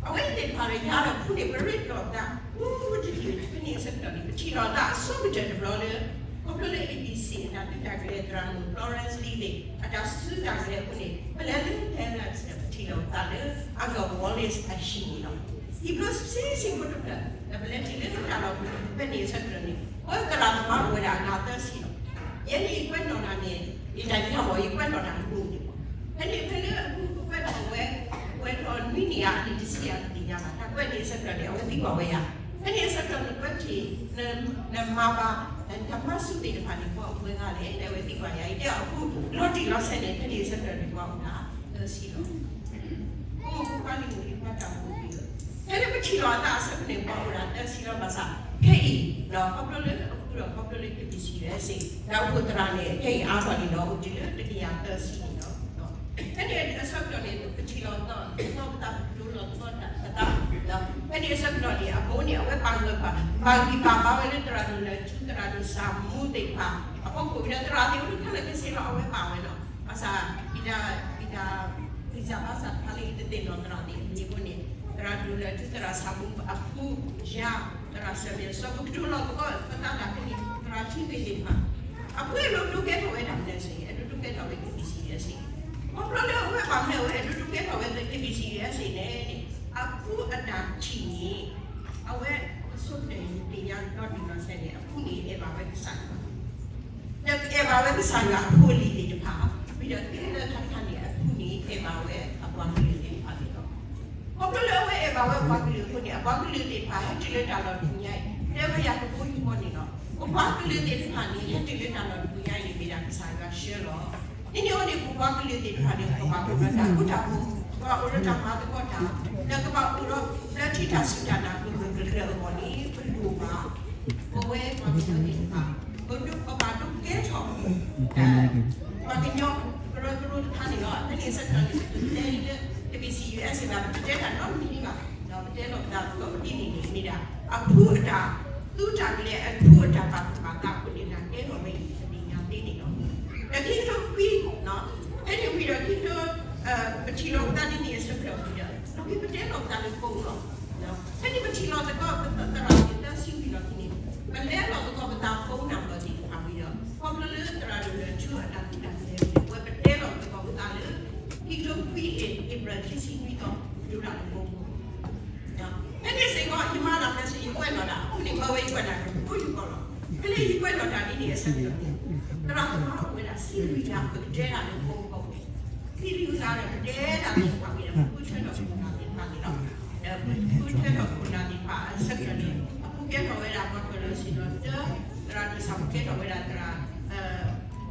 အဝဲသ့ၣ်တဖၣ်ဒီး ယၤဒီးအဖိန့ၣ် ပရ့လိာ်သး မူမူတလံၤ ဖဲန့ၣ်အဆၢကတီၢ်န့ၣ် ပထံၣ်လိာ်သးအဆိကတၢၢ်တဘျီလၢ ခီဖျိလၢ A B C အတၢ်သုးတၢ်ကျဲၤသရၣ်မုၣ် Florence Lee သ့ၣ် အတၢ်စုတၢ်ကျဲၤအဃိန့ၣ် ပလဲၤလၢ Dallas ဒီးပထံၣ်လိာ်သးလၢ Uncle Wallace အဟံၣ်န့ၣ်လီၤ. ဟံၣ်ဘျိဆံးဆံးဖိတဖျၢၣ် ဒီးပလဲၤတုၤလၢတၢ်လီၢ်ပူၤ ဖဲန့ၣ်အဆၢကတီၢ်န့ၣ် ပှၤသရၣ်သမါအိၣ်ဝဲဒၣ်အဂၤသၢဆံလီၤ. ယဲန့ၣ်ယကွဲးနီၣ်တၢ်န့ၣ် ယတၢ်ဒ်ဟးမီၢ် ယကွဲးနီၣ်တၢ်အပူၤန့ၣ်လီၤ. ဖဲန့ၣ်ဖဲလၢအပူၤကွဲးထီၣ်ဝဲ ပှဲၤထီၣ်နွံနံၣ်ဧါ နံၣ်တဆံဧါ တသ့ၣ်ညါဘၣ် တၢ်ကွဲးန့ၣ်အဆၢကတီၢ်န့ၣ် အဝဲသံကွၢ်ဝဲယၤ, ဖဲန့ၣ်အဆၢကတီၢ်နကွဲးထီၣ် နမၤဘၣ် နတၢ်မၤဆူၣ်သ့ၣ်တဖၣ်န့ၣ် ပှၤအိၣ်ပှဲၤဂၤလဲၣ် တဲဝဲသံကွၢ်ယၤ ယတဲအီၤအဖိ လီၤတံၢ်လီၤဆဲးန့ၣ် ဖဲန့ၣ်အဆၢကတီၢ်န့ၣ် ပှၤအိၣ်ဒၣ်သၢဆံလီၤ. အိၣ်ဖိခွါလံၤမုၣ်လံၤခွါတၢ်အိၣ်ဖှိၣ်လီၤ. ဖဲလၢပထံၣ်လိာ်အသးအဆၢကတီၢ်န့ၣ် ပှၤအိၣ်ဒၣ်သၢဆံလီၤ ဘၣ်ဆၣ် ခဲအံၤ ဒီးခီဖျိလၢအဃိဒီး ခီဖျိလၢ K B C U S A တၢ်အိၣ်ဖှိၣ်သရၣ်န့ၣ် ခဲအံၤအါထီၣ်န့ၣ်ဒီး အိၣ်တုၤလၢတကယၤသၢဆံန့ၣ်လီၤ. ဖဲန့ၣ်အဆၢကတီၢ်န့ၣ် ပထံၣ်လိာ်သး သီပသး ပကတိၤလိာ်သကိးတၢ်သး ဖဲန့ၣ်အဆၢကတီၢ်န့ၣ် အဖိန့ၣ် အဝဲပာ်ဂၢၢ်ပာ် ပာ်ဂံၢ်ပာ်ဘါဝဲလၢသရၣ်ဒိၣ်လၢထူ သရၣ်ဒိၣ်စၢ်မူသ့ၣ်တဖၣ် အဖီခိၣ်ဝံၤဒီး သရၣ်သ့ၣ်အိၣ်လၢခဲလၢာ်ခဲဆ့လီၤ အဝဲပာ်ဝဲလီၤ. ဘၣ်ဆၣ် ပတၢ် ပတၢ် ပတၢ်ဘၣ်ဆၣ်တခါလၢယတသ့ၣ်နီၣ်သရၣ်သ့ၣ်အမံၤအဃိန့ၣ် သရၣ်ဒိၣ်လၢထူ သရၣ်စၢ်မူအဖိ ယၤ သရၣ်စၢ်မ့ၢ်စီၤ ပကတိၤလိာ်သကိး ပသးဒၣ်ဖဲန့ၣ် သရၣ်ထံသ့ၣ်တဖၣ် အဖိအဲၣ်ဒိးဒိးကဲထီၣ်ဝဲဒၣ်မနုၤစ့ၢ် အဲၣ်ဒိးဒိးကဲထီၣ်ဝဲ K B C U S A န့ၣ် ခီဖျိလၢအဝဲဘၣ်မနုၤအဝဲအဲၣ်ဒိးဒိးကဲထီၣ်ဝဲ K B C U S A န့ၣ် အဖိအတၢ်ထံၣ်န့ၣ် အဝဲအဆိကတၢၢ်န့ၣ် သ့ၣ်ညါလီၤတံၢ်လီၤဆဲးန့ၣ် အဖိန့ၣ်အဲၣ်ဘၣ်ဝဲကစၢ်ယွၤ ဒီးအဲၣ်ဘၣ်ဝဲကစၢ်ယွၤအဖိအလံၤသ့ၣ်တဖၣ်, ဝံၤဒီးခံလၢခါတခါန့ၣ် အဖိန့ၣ်အဲၣ်ဘၣ်ဝဲအပှၤကလုာ်သ့ၣ်တဖၣ်န့ၣ်လီၤ. ခီဖျိလၢအဝဲအဲၣ်ဘၣ်ဝဲပှၤကလုာ်အဃိန့ၣ် အပှၤကလုာ်သ့ၣ်တဖၣ် ဟဲတုၤလၢတၢ်လီၢ်တပူၤညါအံၤ တဲဝဲယၤကဘီယူၤဃီန့ၣ်လီၤ. ပပှၤကလုာ်သ့ၣ်တဖၣ်န့ၣ် ဟဲတုၤလၢတၢ်လီၢ်တပူၤညါအံၤန့ၣ် မ့ၢ်ဒၣ်ကစၢ်ယွၤဆှၢလီၤ. ဒ်န့ၣ်အဃိန့ၣ် ပပှၤကလုာ်သ့ၣ်တဖၣ်န့ၣ် ကဘၣ်အိၣ်ဒီးတၢ်ဃူတၢ်ဖိး, ကဘၣ်အိၣ်ဒီးတၢ်မၤသကိးတၢ်, ဒီးကဘၣ်အိၣ်ဒီးပျၢထံတၢ်စူၢ်တၢ်နာ်ကလုာ်ကလုာ်အဂီၢ်န့ၣ် ပလိၣ်ဘၣ် ပဝဲပှၤကညီသ့ၣ်တဖၣ် ပကဘၣ်ဒိးကဲထီၣ် ပှၤကညီကရၢကရိတခါန့ၣ်လီၤ. ဖဲန့ၣ်အဆၢကတီၢ်န့ၣ် ပတတဲလၢ K B C U S A ဘၣ် ပတတဲတၢ်နီတမံၤဘၣ်, ဒီးပတဲလီၤပသးသကိးပဒ်န့ၣ်န့ၣ် မ့ၢ်ဒၣ် အဖိအတၢ်သူတၢ်ကျဲၤ အဖိအတၢ်ပာ်သူၣ်ပာ်သးအဃိန့ၣ် တၢ်ကဲထီၣ်ဝဲအံၤ ပသ့ၣ်ညါသ့န့ၣ်လီၤ. ဒီးခံကထိခွံ ဖဲန့ၣ်ဝံၤဒီးခံကထိ ပထံၣ်လိာ်ပသးဒ်န့ၣ်အဆၢကတီၢ်ဝံၤဒီး လီၢ်ခံပတဲလီၤပသးလၢ phone လီၤ. ဖဲန့ၣ်ပထံၣ်လိာ်သကိးပသရၣ်သ့ၣ်သၢဆံဝံၤလီၢ်ခံန့ၣ် ပလဲလိာ်သကိးပသး phone number သ့ၣ်တဖၣ်ဝံၤဒီး ခီဖျိလၢသရၣ်ဒိၣ်လၢထူအတၢ်သူတၢ်ကျဲၤန့ၣ် အဝဲပတဲလီၤသကိးပသးလၢ ခံကထိခွံ April ခံဆံနွံသီ ဒိၣ်တၢ်လၢ phone ဖဲန့ၣ်စ့ၢ်ကီး ယမၤတၢ်မ့ၢ်စ့ၢ် ယကွဲးနီၣ်တၢ် အဃိန့ၣ် မၤဝဲယကွဲးတၢ်န့ၣ် အိၣ်ယကီၢ်လီၤ. ဖဲလၢယကွဲးနီၣ်တၢ်ဒ်န့ၣ်အဆၢကတီၢ်န့ၣ် သရၣ်သမါအိၣ်ဝဲဒၣ် ဆံလွံၢ်ဂၤ ပကတဲတၢ်လၢ phone အဂီၢ် ဆံလွံၢ်ဂၤဒီး ပတဲတၢ်သ့ၣ်တဖၣ်ဝံၤဒီး ပဃုထၢထီၣ်ခိၣ်နၢ်သ့ၣ်တဖၣ်န့ၣ်လီၤ. ဒီးပဃုထၢထီၣ်ခိၣ်နၢ်သ့ၣ်တဖၣ်အဆၢကတီၢ်န့ၣ် အဖိကဲထီၣ်ဝဲဒၣ်ပှၤပၢၤလီၢ်ဆ့ၣ်နီၤတၢ, သရၣ်ဒိၣ်စၢ်မူကဲထီၣ်ဝဲဒၣ်သရၣ်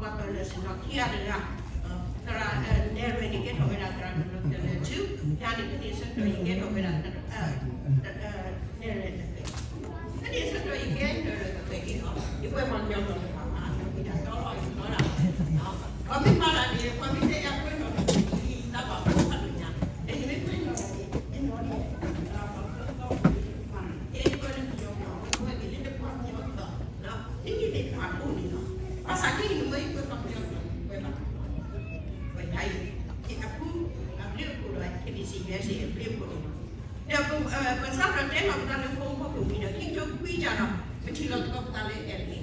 ပှၤပၢၤလီၢ်ဆ့ၣ်နီၤခံဂၤတဂၤ, သရၣ်နဲၣ်ရွဲၣ်န့ၣ် ကဲထီၣ်ဝဲဒၣ်သရၣ်ဒိၣ်လၢထူ, ယၤန့ၣ် ဖဲန့ၣ်အဆၢကတီၢ် ယကဲထီၣ်ဝဲဒၣ် နဲၣ်ရွဲၣ်တဖျၢၣ်, ဖဲန့ၣ်အဆၢကတီၢ် ယကဲနဲၣ်ရွဲၣ်တဖျၢၣ်န့ၣ်လီၤ. ယကွဲးပှၤကညီနီၣ်တဖၣ်ဘၣ်, ယတၢ်တီလီၤယတီတၢ်, ပှၤမ့ၢ်မၤတၢ်န့ၣ် ပှၤမ့ၢ်တဲယၤကွဲးနီၣ်တဖၣ် ယသးဘၣ်ဖးဖးဒိၣ်ညါ, ဒီးယမ့ၢ်ကွဲးနီၣ်တဖၣ်န့ၣ် ယနီၣ်န့ၣ် ယကွဲးလၢပယီၤကီၢ် ယကွဲးက့ၤလၢပှၤကညီကီၢ်, ဒ်န့ၣ်သ့ၣ်တဖၣ်အဃိန့ၣ်လီၤ. ဘၣ်ဆၣ်က့အံၤ နမ့ၢ်ကွဲးပှၤကညီကီၢ် ကွဲးဘၣ်, ကွဲးယၤအံၤ အပူၤ အဘျုးအဖှိၣ်ဒီး K B C U S A အဘျုးအဖှိၣ်န့ၣ်လီၤ. ဒီးပစးထီၣ်တဲလီၤပသးလၢ phone ဖီခိၣ်ဝံၤဒီး ခံကထိခွံတၢ်ဒီး ပထံၣ်လိာ်သကိးပသးလၢ L A,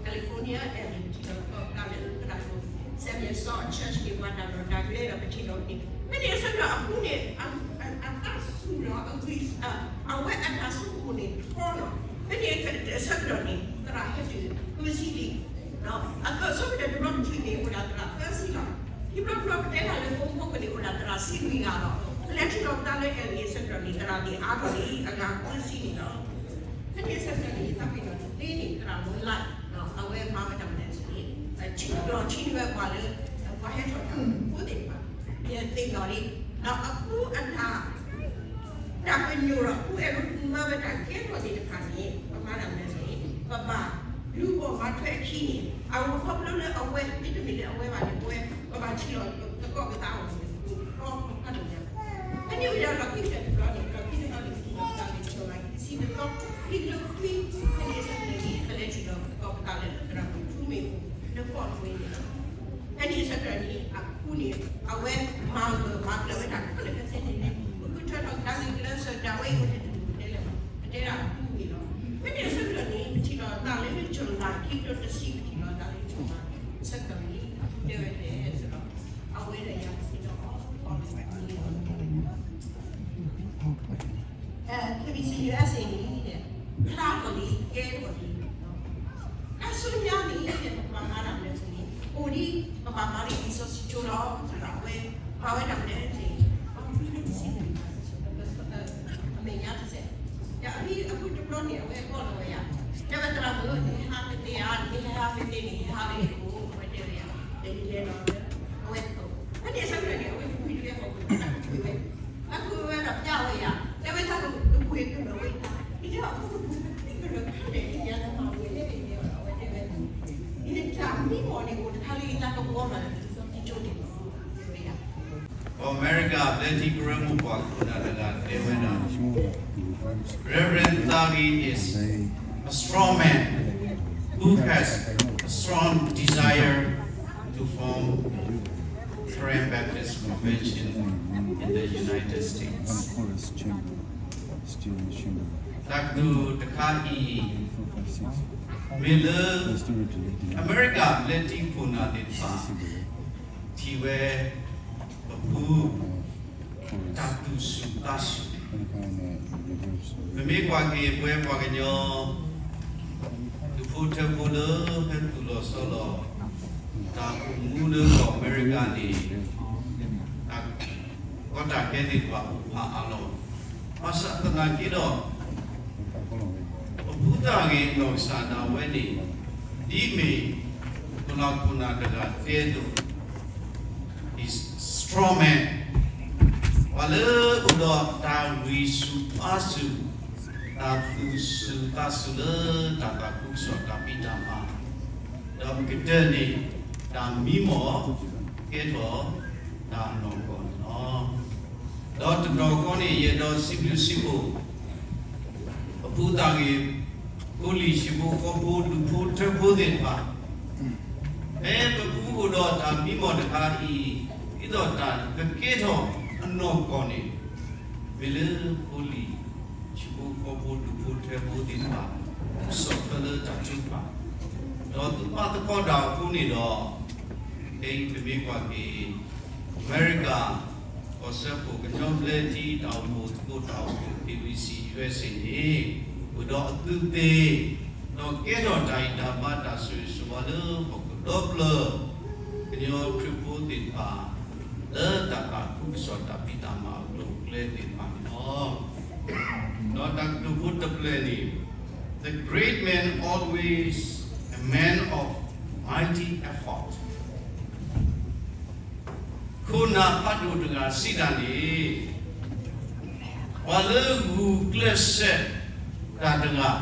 California L A ပထံၣ်လိာ်သကိးပသးလၢသရၣ်ဒိၣ် Samuel စီၤ အ church န့ၣ် ပှၤတၢ်လီၢ်တၢ်ကျဲဒီး ပထံၣ်လိာ်န့ၣ် ဖဲန့ၣ်အဆၢကတီၢ်အပူၤန့ၣ် အသးစူၤ ဒီးအဂံၢ် အဝဲအတၢ်ဆိကမိၣ်န့ၣ်ထီလီၤ. ဖဲန့ၣ်အဆၢကတီၢ်န့ၣ် သရၣ်ဟဲတုၤဃုဆံလံ. အကဆိကတၢၢ်တဘျီတထံၣ်န့ၣ်အိၣ်ဒၣ်သရၣ်သၢဆံလီၤ. ခံဘျီတဘျီပတဲတၢ်လၢ ဖိမုၣ်ဖိခွါန့ၣ် အိၣ်ဒၣ်သရၣ်ဆံလွံၢ်ဂၤလီၤ. ပလဲၤထံၣ်လိာ်ပသးလၢ အဲလံ အဆၢကတီၢ်န့ၣ် သရၣ်သ့ၣ်အါထီၣ်လံ အဂၤဃုဆံန့ၣ်လီၤ. ဖဲန့ၣ်အဆၢကတီၢ်န့ၣ် ယသးပ့ၤနီၣ်တသ့န့ၣ် သရၣ်မုၢ်လၢ် အဝဲမၤဝဲတၢ်မနုၤလဲၣ်န့ၣ် ထံၣ်လီၤထံၣ်ဝဲပှၤလၢ ပှၤဟဲထီၣ်တၢ်ဖိသ့ၣ်တဖၣ် ယသ့ၣ်နီၣ်လံ. ဒီးအဃိအတၢ် တၢ်ပညိၣ်ဒီး ဖုအဲၣ်ဒိးမၤဝဲတၢ်ကဲထီၣ်သ့ၣ်တဖၣ်န့ၣ် ပမၤတၢ်မနုၤလဲၣ်န့ၣ် ပဘၣ်လူၤပိာ်မၤထွဲအခံန့ၣ် အဝဲခီဖျိလၢအဝဲ မ့တမ့ၢ်လၢအဝဲဘၣ်န့ၣ် ပဝဲ ပဘၣ်ထံၣ်လီၤသကိးပသးအီၤန့ၣ် ပကဖျီဖးဒိၣ်ညါ. ဖဲန့ၣ်အိၣ်ဒီးလီၢ်ခံကတၢၢ်တဘျီန့ၣ် လီၢ်ခံတဘျီန့ၣ် ပထံၣ်လီၤတၢ်လၢ July ခံဆံတသီ ခံကထိခွံ ဖဲန့ၣ်အဆၢကတီၢ်န့ၣ် ပလဲၤထံၣ်လီၤသကိးပသးလၢ သရၣ်မုၣ်ထူမ့ၣ်အူ လၢကီၢ်တဝ့န့ၣ်လီၤ. ဖဲန့ၣ်အဆၢကတီၢ်န့ၣ် အဃိန့ၣ် အဝဲမၤဂၢၢ်မၤကျၢၤဝဲတၢ်ခဲလၢာ်ခဲဆ့န့ၣ် ပကထၢထီၣ်ကဒါက့ၤကျဲးစၢးဒၣ်ဝဲအံၤ ပတတဲလၢၤဘၣ် ပတဲဒၣ်အဃိန့ၣ်လီၤ. ဖဲန့ၣ်အဆၢကတီၢ်န့ၣ် ပထံၣ်လီၤသးလၢ July ခံကထိတဆံ ပထံၣ်လီၤသးလၢ July အဆၢကတီၢ်န့ၣ် တဲဝဲဒ်လဲၣ်န့ၣ်ဒီး အဝဲဒၣ်ယၤစ့ၢ်ကီး KBC USA န့ၣ် ဖျါထီၣ်လံ ကဲထီၣ်လံ တၢ်ဆူညါန့ၣ် ပကဘၣ်မၤတၢ်မနုၤလဲၣ်န့ၣ် အိၣ်ဒံး ပဘၣ်မၤလံာ်စီဆှံကၠိလီၤ အဝဲ မၤဝဲတၢ်မနုၤလဲၣ်န့ၣ် အမဲာ်ညါတစဲး ယအမံၤအဃုတဘျီန့ၣ် အဝဲအဘီၣ်လီၤဝဲယၤ တဲဝဲသရၣ်မုၣ် နဟဲဟးမ့ၢ်သ့ဧါ နဟဲဟးမ့ၢ်သ့န့ၣ် ဟဲဟးလၢယအိၣ် အဝဲတဲဝဲယၤ ဒီးယလဲၤလီၤလၢ အဝဲသ့ၣ် ဖဲန့ၣ်အဆၢကတီၢ်န့ၣ် အဝဲတကွံာ်တဝဲဃီ တၢ်ကကွံာ်ဝဲ တၢ်ကကွံာ်ဝဲဒီးပျၢ်ဝဲယၤ တဲဝဲတၢ်ကကွံာ်ကလၢာ်ဝဲယၤ ယတဲအီၤ ကကွံာ်ကလၢာ်ခါန့ၣ် ယၤတမၤဝဲလဲၣ်န့ၣ် အဝဲတဲဝဲ ယတၢ်မံမီၢ်န့ၣ် အိၣ်တခါလၢယတၢ်ကပီၤမးလၢ လံာ်စီဆှံကၠိန့ၣ် တဲဝဲယၤ အမဲရကၤဘျၢထံကရၢမိၢ်ပှၢ်ခိၣ်နၢ်တဂၤတဲဝဲဒၣ် Reverend Thagi is a strong man who has a strong desire to form Karen Baptist Convention in the United States. တၢ်ကတိၤတခါအံၤ မ့ၢ်လၢ အမဲရကၤဘျၢထံခိၣ်နၢ်သ့ၣ်တဖၣ် ထံၣ်ဝဲ ပဖု တၢ်သူၣ်စူၤသးစူၤ ပမ့ၢ်ကွၢ်က့ၤပဝဲပှၤကညီ ဒူၣ်ဖိထၢဖိလၢဟဲသူၣ်လီၤဆီလီၤ တၢ်အိၣ်မူလၢကီၢ်အမဲရကၤန့ၣ် တၢ်ကီတၢ်ခဲသ့ၣ်တဖၣ်အိၣ်ဖးအါလီၤ. ဘၣ်ဆၣ်သနာ်က့ဒီး ပဖုသၣ်ဂ့ၤအနီၢ်ကစၢ်ဒၣ်ဝဲန့ၣ် ဒ်မ့ၢ်ခိၣ်နၢ်ခိၣ်နၢ်တဂၤတဲအသိး is strong man ပှၤလၢအိၣ်ဒီးတၢ်ဂံၢ်ဆူၣ်ဘါဆူၣ် တၢ်သူၣ်စူၤသးစူၤလၢတၢ်သးခုကစီၣ်တၢ်ဖံးတၢ်မၤ ဒီးပကတၢၢ်န့ၣ် တၢ်မံမီၢ်ကဲထီၣ်တၢ်အနီၢ်ကီၢ်န့ၣ်လီၤ. ဒီးတနီၤဃီန့ၣ် ယအဲၣ်ဒိးစံးဘျုးစံးဖှိၣ် ပဖုသၣ်ဂ့ၤ ဖိလံၤဟံၣ်ဖိဃီဖိဒူၣ်ဖိထၢဖိသ့ၣ်တဖၣ် ဖဲပဖုအိၣ်ဒီးတၢ်မံမီၢ်တခါအံၤ ဒ်သိးတၢ်ကကဲထီၣ်အနီၢ်ကီၢ်န့ၣ် မ့ၢ်လၢဖိလံၤဟံၣ်ဖိဃီဖိဒူၣ်ဖိထၢဖိသ့ၣ်တဖၣ် သူၣ်ထီၣ်ထၢလၢတၢ်ထုကဖၣ် ဒီးသူၣ်ဘၣ်သကိးတၢ်အဃိန့ၣ်ဒီး ခဲအံၤပမ့ၢ်ကွၢ်က့ၤ အမဲရကၤ ကီၢ်စၢဖှိၣ်ကညီဘျၢထံတၢ်အိၣ်ဖှိၣ်သကိးတၢ်အိၣ်ဖှိၣ် KBC USA န့ၣ် အိၣ်ဒီးအသုးသ့ ဒီးကဲထီၣ်တၢ်ဂံၢ်တၢ်ဘါတၢ်ဆိၣ်ဂ့ၤဆိၣ်ဝါလၢဟီၣ်ခိၣ်ဒီဖျၢၣ် ကညီခရံာ်ဖိသ့ၣ်တဖၣ် လၢတၢ်သးခုကစီၣ်တၢ်ဖံးတၢ်မၤအကျိၤအကျဲသ့ၣ်တဖၣ်န့ၣ်လီၤ. ဒီးတၢ်ကတိၤဖိတဖျၢၣ်န့ၣ် The great man always a man of mighty effort ခိၣ်နၢ်ဖးဒိၣ်တဂၤစံးတၢ်န့ၣ် ပှၤလၢဂုာ်ကျဲးစၢးတၢ်တဂၤ ဒ်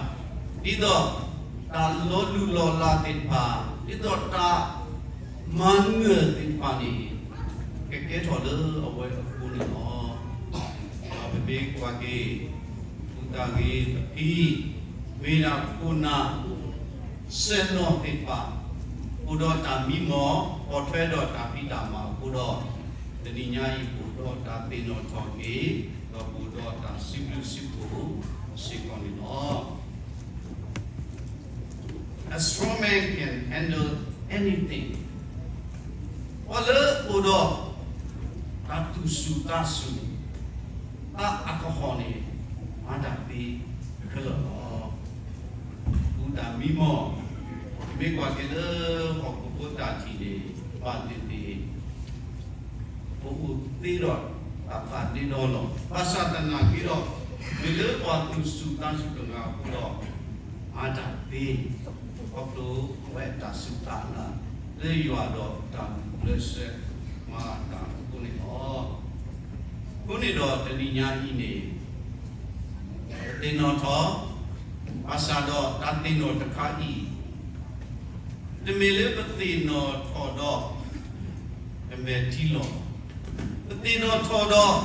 သိးတၢ်လီၤလုၢ်လီၤလးသ့ၣ်တဖၣ် ဒ်သိးတၢ်မၤနၢၤသ့ၣ်တဖၣ်န့ၣ် ကကဲထီၣ်လၢအဝဲအဃိန့ၣ်လီၤ. ဒီးပမ့ၢ်ကွၢ်က့ၤ ပဖုသၣ်ဂ့ၤအဖံ မ့ၢ်ဒၣ်ခိၣ်နၢ် စဲၣ်နီၤသ့ၣ်တဖၣ် အိၣ်ဒီးတၢ်မံမီၢ် ပိာ်ထွဲဒီးတၢ်ဖံးတၢ်မၤအဃိဒီး တနံၤညါအံၤပအိၣ်ဒီးတၢ်သ့ၣ်နီၣ်ထီၣ်က့ၤ ဒီးပအိၣ်ဒီးတၢ်စံးဘျုးစံးဖှိၣ်စ့ၢ်ကီးန့ၣ်လီၤ. A strong man can handle anything. ပှၤလၢအိၣ်ဒီးတၢ်သူၣ်စူၤသးစူၤ အါအကဟီၣ်န့ၣ် မၤတၢ်သ့ခဲလၢာ်လီၤ. ပူၤတၢ်မံမီၢ်, မ့ၢ်ကွၢ်က့ၤလၢဟီၣ်ခိၣ်ဖိတၢ်ထံၣ်န့ၣ် ဘၣ်သ့ၣ်သ့ၣ် ပအိၣ်သ့ဒီးတၢ်သးဒ့ဒီလီၤ. ဘၣ်ဆၣ်သနာ်က့ဒီး မ့ၢ်လၢပှၤသူၣ်စူၤသးစူၤတဂၤအဃိဒီး မၤတၢ်သ့, ခီဖျိအဝဲအတၢ်စူၢ်တၢ်နာ်လၢယွၤဒီးတၢ်ဂုာ်ကျဲးစၢးမၤတၢ်အဃိန့ၣ်လီၤ. အဃိန့ၣ်ဒီးတနံၤညါအံၤန့ၣ် ပသ့ၣ်နီၣ်ထီၣ်, ဘၣ်ဆၣ်ဒီးတၢ်သ့ၣ်နီၣ်တခါအံၤ တမ့ၢ်လၢပသ့ၣ်နီၣ်ထီၣ်ဒီး ကမဲာ်ထံလီၤ. ပသ့ၣ်နီၣ်ထီၣ်ဒီး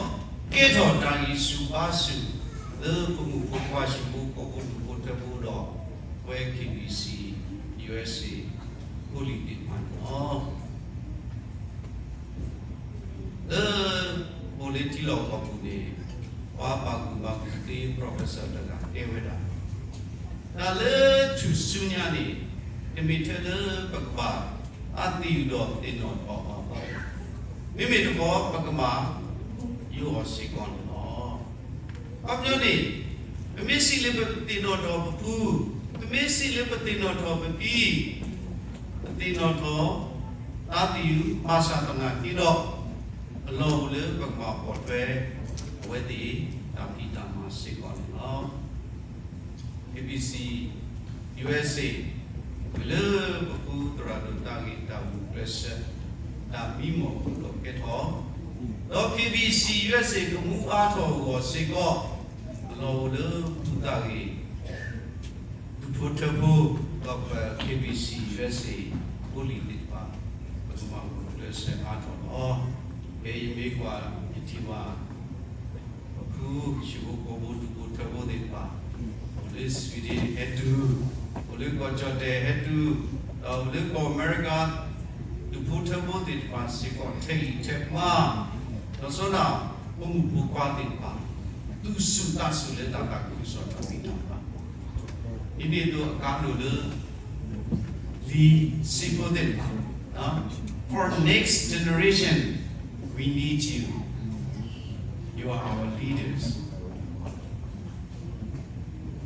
ကဲထီၣ်တၢ်ဂံၢ်ဆူၣ်ဘါဆူၣ် လၢပမုၣ်ဖိခွါဟံၣ်ဖိဃီဖိဒူၣ်ဖိထၢဖိဒီး ပဝဲ KBC USA ဖိလံၤသ့ၣ်တဖၣ်န့ၣ်လီၤ. လၢအိၣ်လၢထံလီၢ်ကီၢ်ပူၤန့ၣ် ပှၤဘၣ်ကူၣ်ဘၣ်ကူၣ်သ့ professor တဂၤတဲဝဲဒၣ်, တၢ်လၢထူၣ်စုညါန့ၣ် တမ့ၢ်ထဲလၢပကဘၣ်အါသံအုးဒီးသ့ၣ်နီၣ်ထီၣ်အီၤဘၣ်. မ့မ့ၢ်တခီ ပကဘၣ်ယိးအီၤစ့ၢ်ကီးန့ၣ်လီၤ. အခီပညီန့ၣ် ပမ့ၢ်စံးလၢပသ့ၣ်နီၣ်ထီၣ်ပဖု, ပမ့ၢ်စံးလၢပသ့ၣ်နီၣ်ထီၣ်ပဖံ, ပသ့ၣ်နီၣ်ထီၣ် သးသယုၢ် ဘၣ်ဆၣ်သနာ်က့ဒီး အလီၢ်အိၣ်လၢပကဘၣ်ပိာ်ထွဲ အဝဲသ့ၣ်တၢ်ဖံးတၢ်မၤစ့ၢ်ကီးန့ၣ်လီၤ. KBC USA မ့ၢ်လၢပဖုသရၣ်ဒိၣ်သးဂ့ၤတၢ်ဂုာ်ကျဲးစၢး တၢ်မံမီၢ်အဃိဒီးကဲထီၣ်, ဒီး KBC USA ကမူအါထီၣ်အဂီၢ်စ့ၢ်ကီး အလီၢ်အိၣ်လၢပဖုသးဂ့ၤ ဒူၣ်ဖိထၢဖိ ဒီးပ KBC USA ဖိလံၤသ့ၣ်တဖၣ် ပကမၤဂုာ်ကျဲးစၢးအါထီၣ်လီၤ. ဖဲယမ့ၢ်ကွၢ်ယထံၣ်ဘၣ် ပဖုဟံၣ်ဖိဃီဖိဒူၣ်ဖိထၢဖိသ့ၣ်တဖၣ် အိၣ်လၢ Sweden ဟဲတုၤ, အိၣ်လၢကီၢ်ကၠီၣ်တဲၣ်ဟဲတုၤ, ဒီးအိၣ်လၢကီၢ်အမဲရကၤ ဒူၣ်ဖိထၢဖိသ့ၣ်တဖၣ်စ့ၢ်ကီး ထဲအံၤထဲမး, ဒီးစီၤနၤ ပမိၢ်ဖိခွါသ့ၣ်တဖၣ် သူၣ်စူၤသးစူၤလၢတၢ်သးခုကစီၣ်တၢ်ဖံးတၢ်မၤ ဒ်န့ၣ်အသိးအကါဒိၣ်လၢ လံာ်စံးဖိသ့ၣ်တဖၣ်, for next generation, we need you. You are our leaders.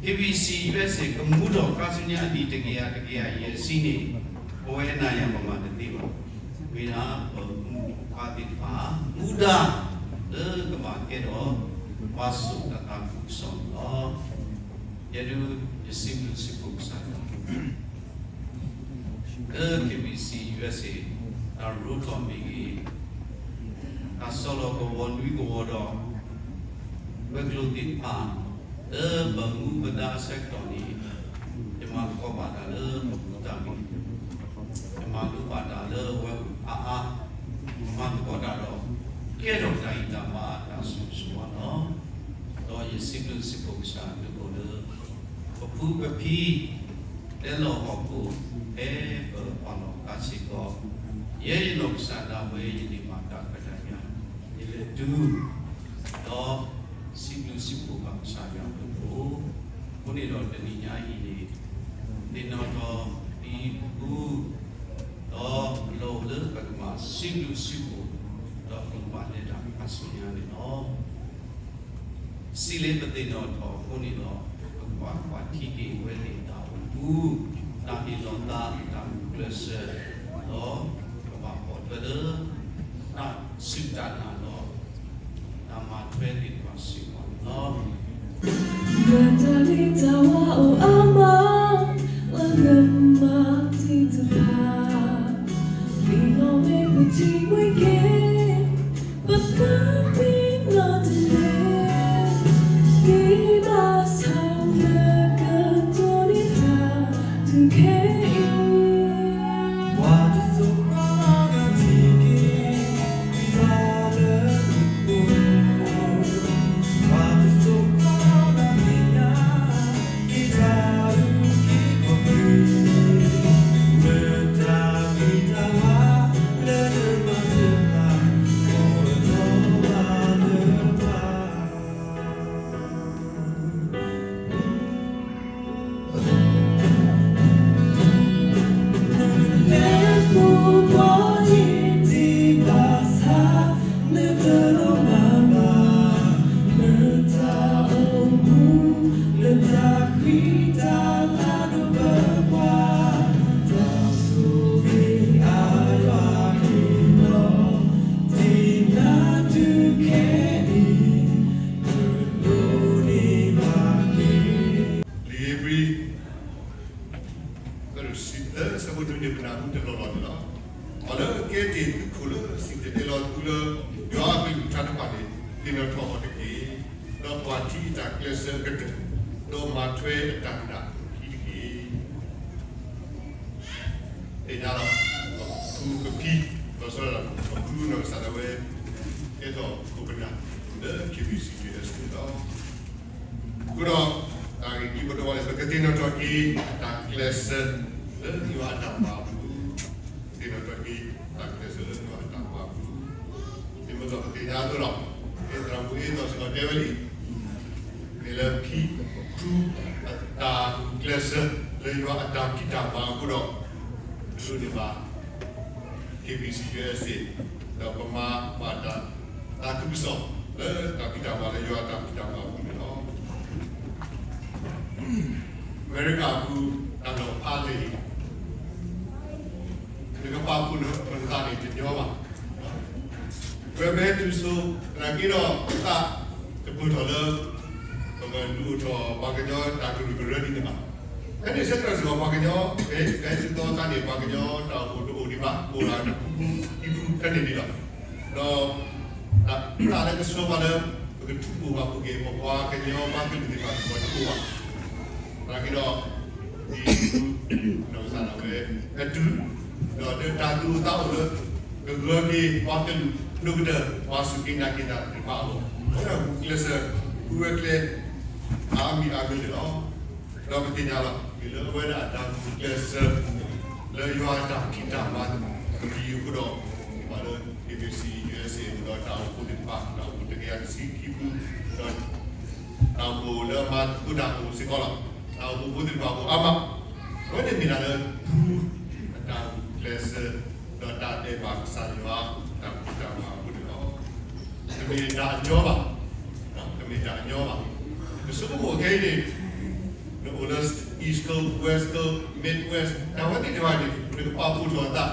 KBC USA ကမူထီၣ်ခါဆူညါအနံၣ်တကယၤ တကယၤယဲၢ်ဆံန့ၣ် ပဝဲနၤယၤပမၤတသ့ဘၣ်. မ့ၢ်ဒၣ်ပမိၢ်ပပၢ်သ့ၣ်တဖၣ် မူဒါလၢကဘၣ်ကဲထီၣ် ပှၤစိာ်တၢ်သးခုကစီၣ်န့ၣ်လီၤ. ယဲဒၣ် ယစံးဘျုးစံးဖှိၣ်ကစၢ်ယွၤ လၢ KBC USA တၢ်ရိထီၣ်မ့ၢ်ဂ့ၤ, တၢ်ဆီၣ်လီၤကဝီၤနွံကဝီၤဒီး ဝဲၤကျိၤသ့ၣ်တဖၣ် လၢပမူပဒါအဆၢကတီၢ်န့ၣ် ယမၤသကိးဘၣ်တၢ်လၢပမူတၢ်ဂ့ၤ, ယမၤလိဘၣ်တၢ်လၢဝဲအါအါ, မၤသကိးတၢ်ဒီး ကဲထီၣ်တၢ်ဂံၢ်တၢ်ဘါအတၢ်ဆိၣ်ဂ့ၤဆိၣ်ဝါလီၤ. ဒီးယစံးဘျုးစံးဖှိၣ်ကစၢ်ဒ်သိးလၢ ပဖုပဖံ တဲလီၤဟီၣ်ခိၣ် ဖဲပပာ်လီၤသးစ့ၢ်ကီး, ယဲယနီၢ်ကစၢ်ဒၣ်ဝဲ ယန့ၢ်ဘၣ်တၢ်ခွဲးတၢ်ယာ်, ယလဲၤတုၤ, ဒီးစံးဘျုးစံးဖှိၣ်ဘၣ်ကစၢ်ယွၤအဘျုးအဖှိၣ်, အဃိန့ၣ်ဒီးတနံၤညါအံၤန့ၣ် သ့ၣ်နီၣ်ထီၣ်ဒ်ပဖု ဒီးအလီၢ်အိၣ်လၢပကဘၣ်စံးဘျုးစံးဖှိၣ် ဒီးပကဘၣ်လဲၤတၢ်ခါဆူညါန့ၣ်လီၤ. စံးလၢပသ့ၣ်နီၣ်ထီၣ်အဃိန့ၣ်ဒီး ပကဘၣ်ကွၢ်ထံက့ၤဝဲသ့ၣ်တၢ်အိၣ်မူ, တၢ်ဟ့ၣ်လီၤသး တၢ်ဂုာ်ကျဲးစၢး, ဒီးကဘၣ်ပိာ်ထွဲလၢ တၢ်စူၢ်တၢ်နာ်ဒီး တၢ်မၤထွဲသ့ၣ်တဖၣ်စ့ၢ်ကီးန့ၣ်လီၤ. တၢ်ဒ့တၢ်ဝါအိၣ်အါမး လၢလၢမၤသ့ၣ်တဖၣ်, မ့ၢ်လီၤမ့ၢ်ပထံၣ်ဝဲက့ၤ ပသးပ့ၤနီၣ်တလဲ, ဒ်ဘၣ်ဆၣ်လၢကတိၤန့ၢ်တၢ် တုၤခဲအံၤ ပှၤတစိၤဃီလၢထံၣ်က့ၤ လီၤလၢ သၢ ဆၢဖိတၢန့ၣ် ပနၢ်ဟူတလီၢ်လီၢ်န့ၣ်လီၤ. အီၤလၢအကဲတ့ၢ်သုခိၣ်လၢအစံၣ်တဲၤတဲလီၤသုလၢ ယွၤအကလုၢ်ကထါတဖၣ်န့ၣ် သ့ၣ်နီၣ်ထီၣ်အီၤတက့ၢ်. ဒီးကွၢ်ထံအတၢ်ကျဲးစၢးအကတၢၢ်, ဒီးမၤထွဲအတၢ်နာ်အခံတက့ၢ်. သ့ၣ်ညါလီၤ. ပဖုပဖံ, ဒီးစီၤပဖုနီၢ်ကစၢ်ဒၣ်ဝဲ ကဲထီၣ်ခိၣ်ပနၢ်လၢ KBC USA န့ၣ်လီၤ. အဃိဒီး တၢ်ဂ့ၢ်ခံဘိတဝါန့ၣ် ပကသ့ၣ်နီၣ်ထီၣ်က့ၤ တၢ်ကျဲးစၢးလၢယွၤအတၢ်မၤအပူၤ, သ့ၣ်နီၣ်ထီၣ်က့ၤ တၢ်ကျဲးစၢးလၢယွၤအတၢ်မၤအပူၤ, မ့ၢ်မ့ၢ်ဒီးပသ့ၣ်ညါအသိးလီၤ. သရၣ်မုၣ်အ့သီၣ်စ့ၢ်ကီးတဲဝဲလံ မ့ၢ်လၢဖံဖုအတၢ်ဂုာ်ကျဲးစၢး လၢယွၤအတၢ်ဖံးတၢ်မၤအဃိဒီး ဒိးန့ၢ်ဘၣ် KBC USA ဒီးပမၤဘၣ်တၢ်သးခုကစီၣ် လၢတၢ်ဖံးတၢ်မၤလၢယွၤအတၢ်ဖံးတၢ်မၤအပူၤန့ၣ်လီၤ. အမဲရကၤအပူၤတၢ်လီၢ်ဖးလဲၢ်အံၤ နကပာ်ဖှိၣ်နသးန့ၣ်တညီဘၣ်. ပဝဲပဟဲတုၤဆိ သနာ်က့ဒီး ပသးတပၢၢ်ထီၣ်လၢ ပကဒုးအိၣ်ထီၣ်ပှၤကညီတၢ်ကရူၢ်ကရၢဒ်န့ၣ်ဘၣ်. ဖဲန့ၣ်ဆၢကတီၢ်စ့ၢ်ကီး ပှၤကညီ ဖဲ ဖဲသုသီအခါန့ၣ် ပှၤကညီတၢ်အိၣ်ဖှိၣ်တအိၣ်ဒံးဘၣ်, အိၣ်ဒၣ်တပူၤပူၤဒံပူၤဖဲန့ၣ်န့ၣ်လီၤ. ဒီး တၢ်လၢကဆှၢပှၤလၢ ပကထူးပိာ်ဘၣ်ပူၤက့ၤ ပပှၤကညီဘါကလုာ်သ့ၣ်တဖၣ်တအိၣ်ဘၣ်. သနာ်က့ဒီး ဒ်ပနီၢ်ကစၢ်ဒၣ်ဝဲ အတုၤ ဒီးတၢ်သူၣ်အိၣ်သးအိၣ်လၢ ကဂၢၢ်က့ၤပှၤကလုာ် ဒိၣ်ကတၢၢ် ပှၤစူၢ်က့ၤနာ်က့ၤတၢ်သ့ၣ်တဖၣ်အဂီၢ် အဝဲဒၣ်ဂုာ်ကျဲးစၢး ဃုဝဲကျဲ အါမံၤအါမံၤန့ၣ်လီၤ. ဒီးပသ့ၣ်ညါလီၤ မ့ၢ်လၢအဝဲဒၣ်အတၢ်ဂုာ်ကျဲးစၢး လၢယွၤအတၢ်ဖံးတၢ်မၤအပူၤအဃိဒီး ပှၤလၢ KBC USA ဒီးတၢ်အိၣ်ဖှိၣ်သ့ၣ်တဖၣ် တၢ်အိၣ်ဖှိၣ်တကယၤတဆံခံဖု ဒီး တၢ်အိၣ်ဖှိၣ်လၢအမၤသကိးတၢ်အိၣ်စ့ၢ်ကီးလီၤ. တၢ်အိၣ်ဖှိၣ်ဖိသ့ၣ်တဖၣ်အိၣ်အါမး, အဝဲန့ၣ်မ့ၢ်ဒၣ်လၢ ဖုအတၢ်ဂုာ်ကျဲးစၢး ဒီးတၢ်အဲၣ်ဘၣ်ကစၢ်ယွၤ တၢ်ဖံးတၢ်မၤအဃိန့ၣ်လီၤ. တမ့ၢ်တၢ်အညီဘၣ်, တမ့ၢ်တၢ်အညီဘၣ်. ပဆိကမိၣ်ခဲအံၤန့ၣ် နအိၣ်လၢ East Coast, West Coast, Midwest တၢ်ဝဲသ့ၣ်တဖၣ်န့ၣ် နကပာ်ဖှိၣ်ထီၣ်အသး,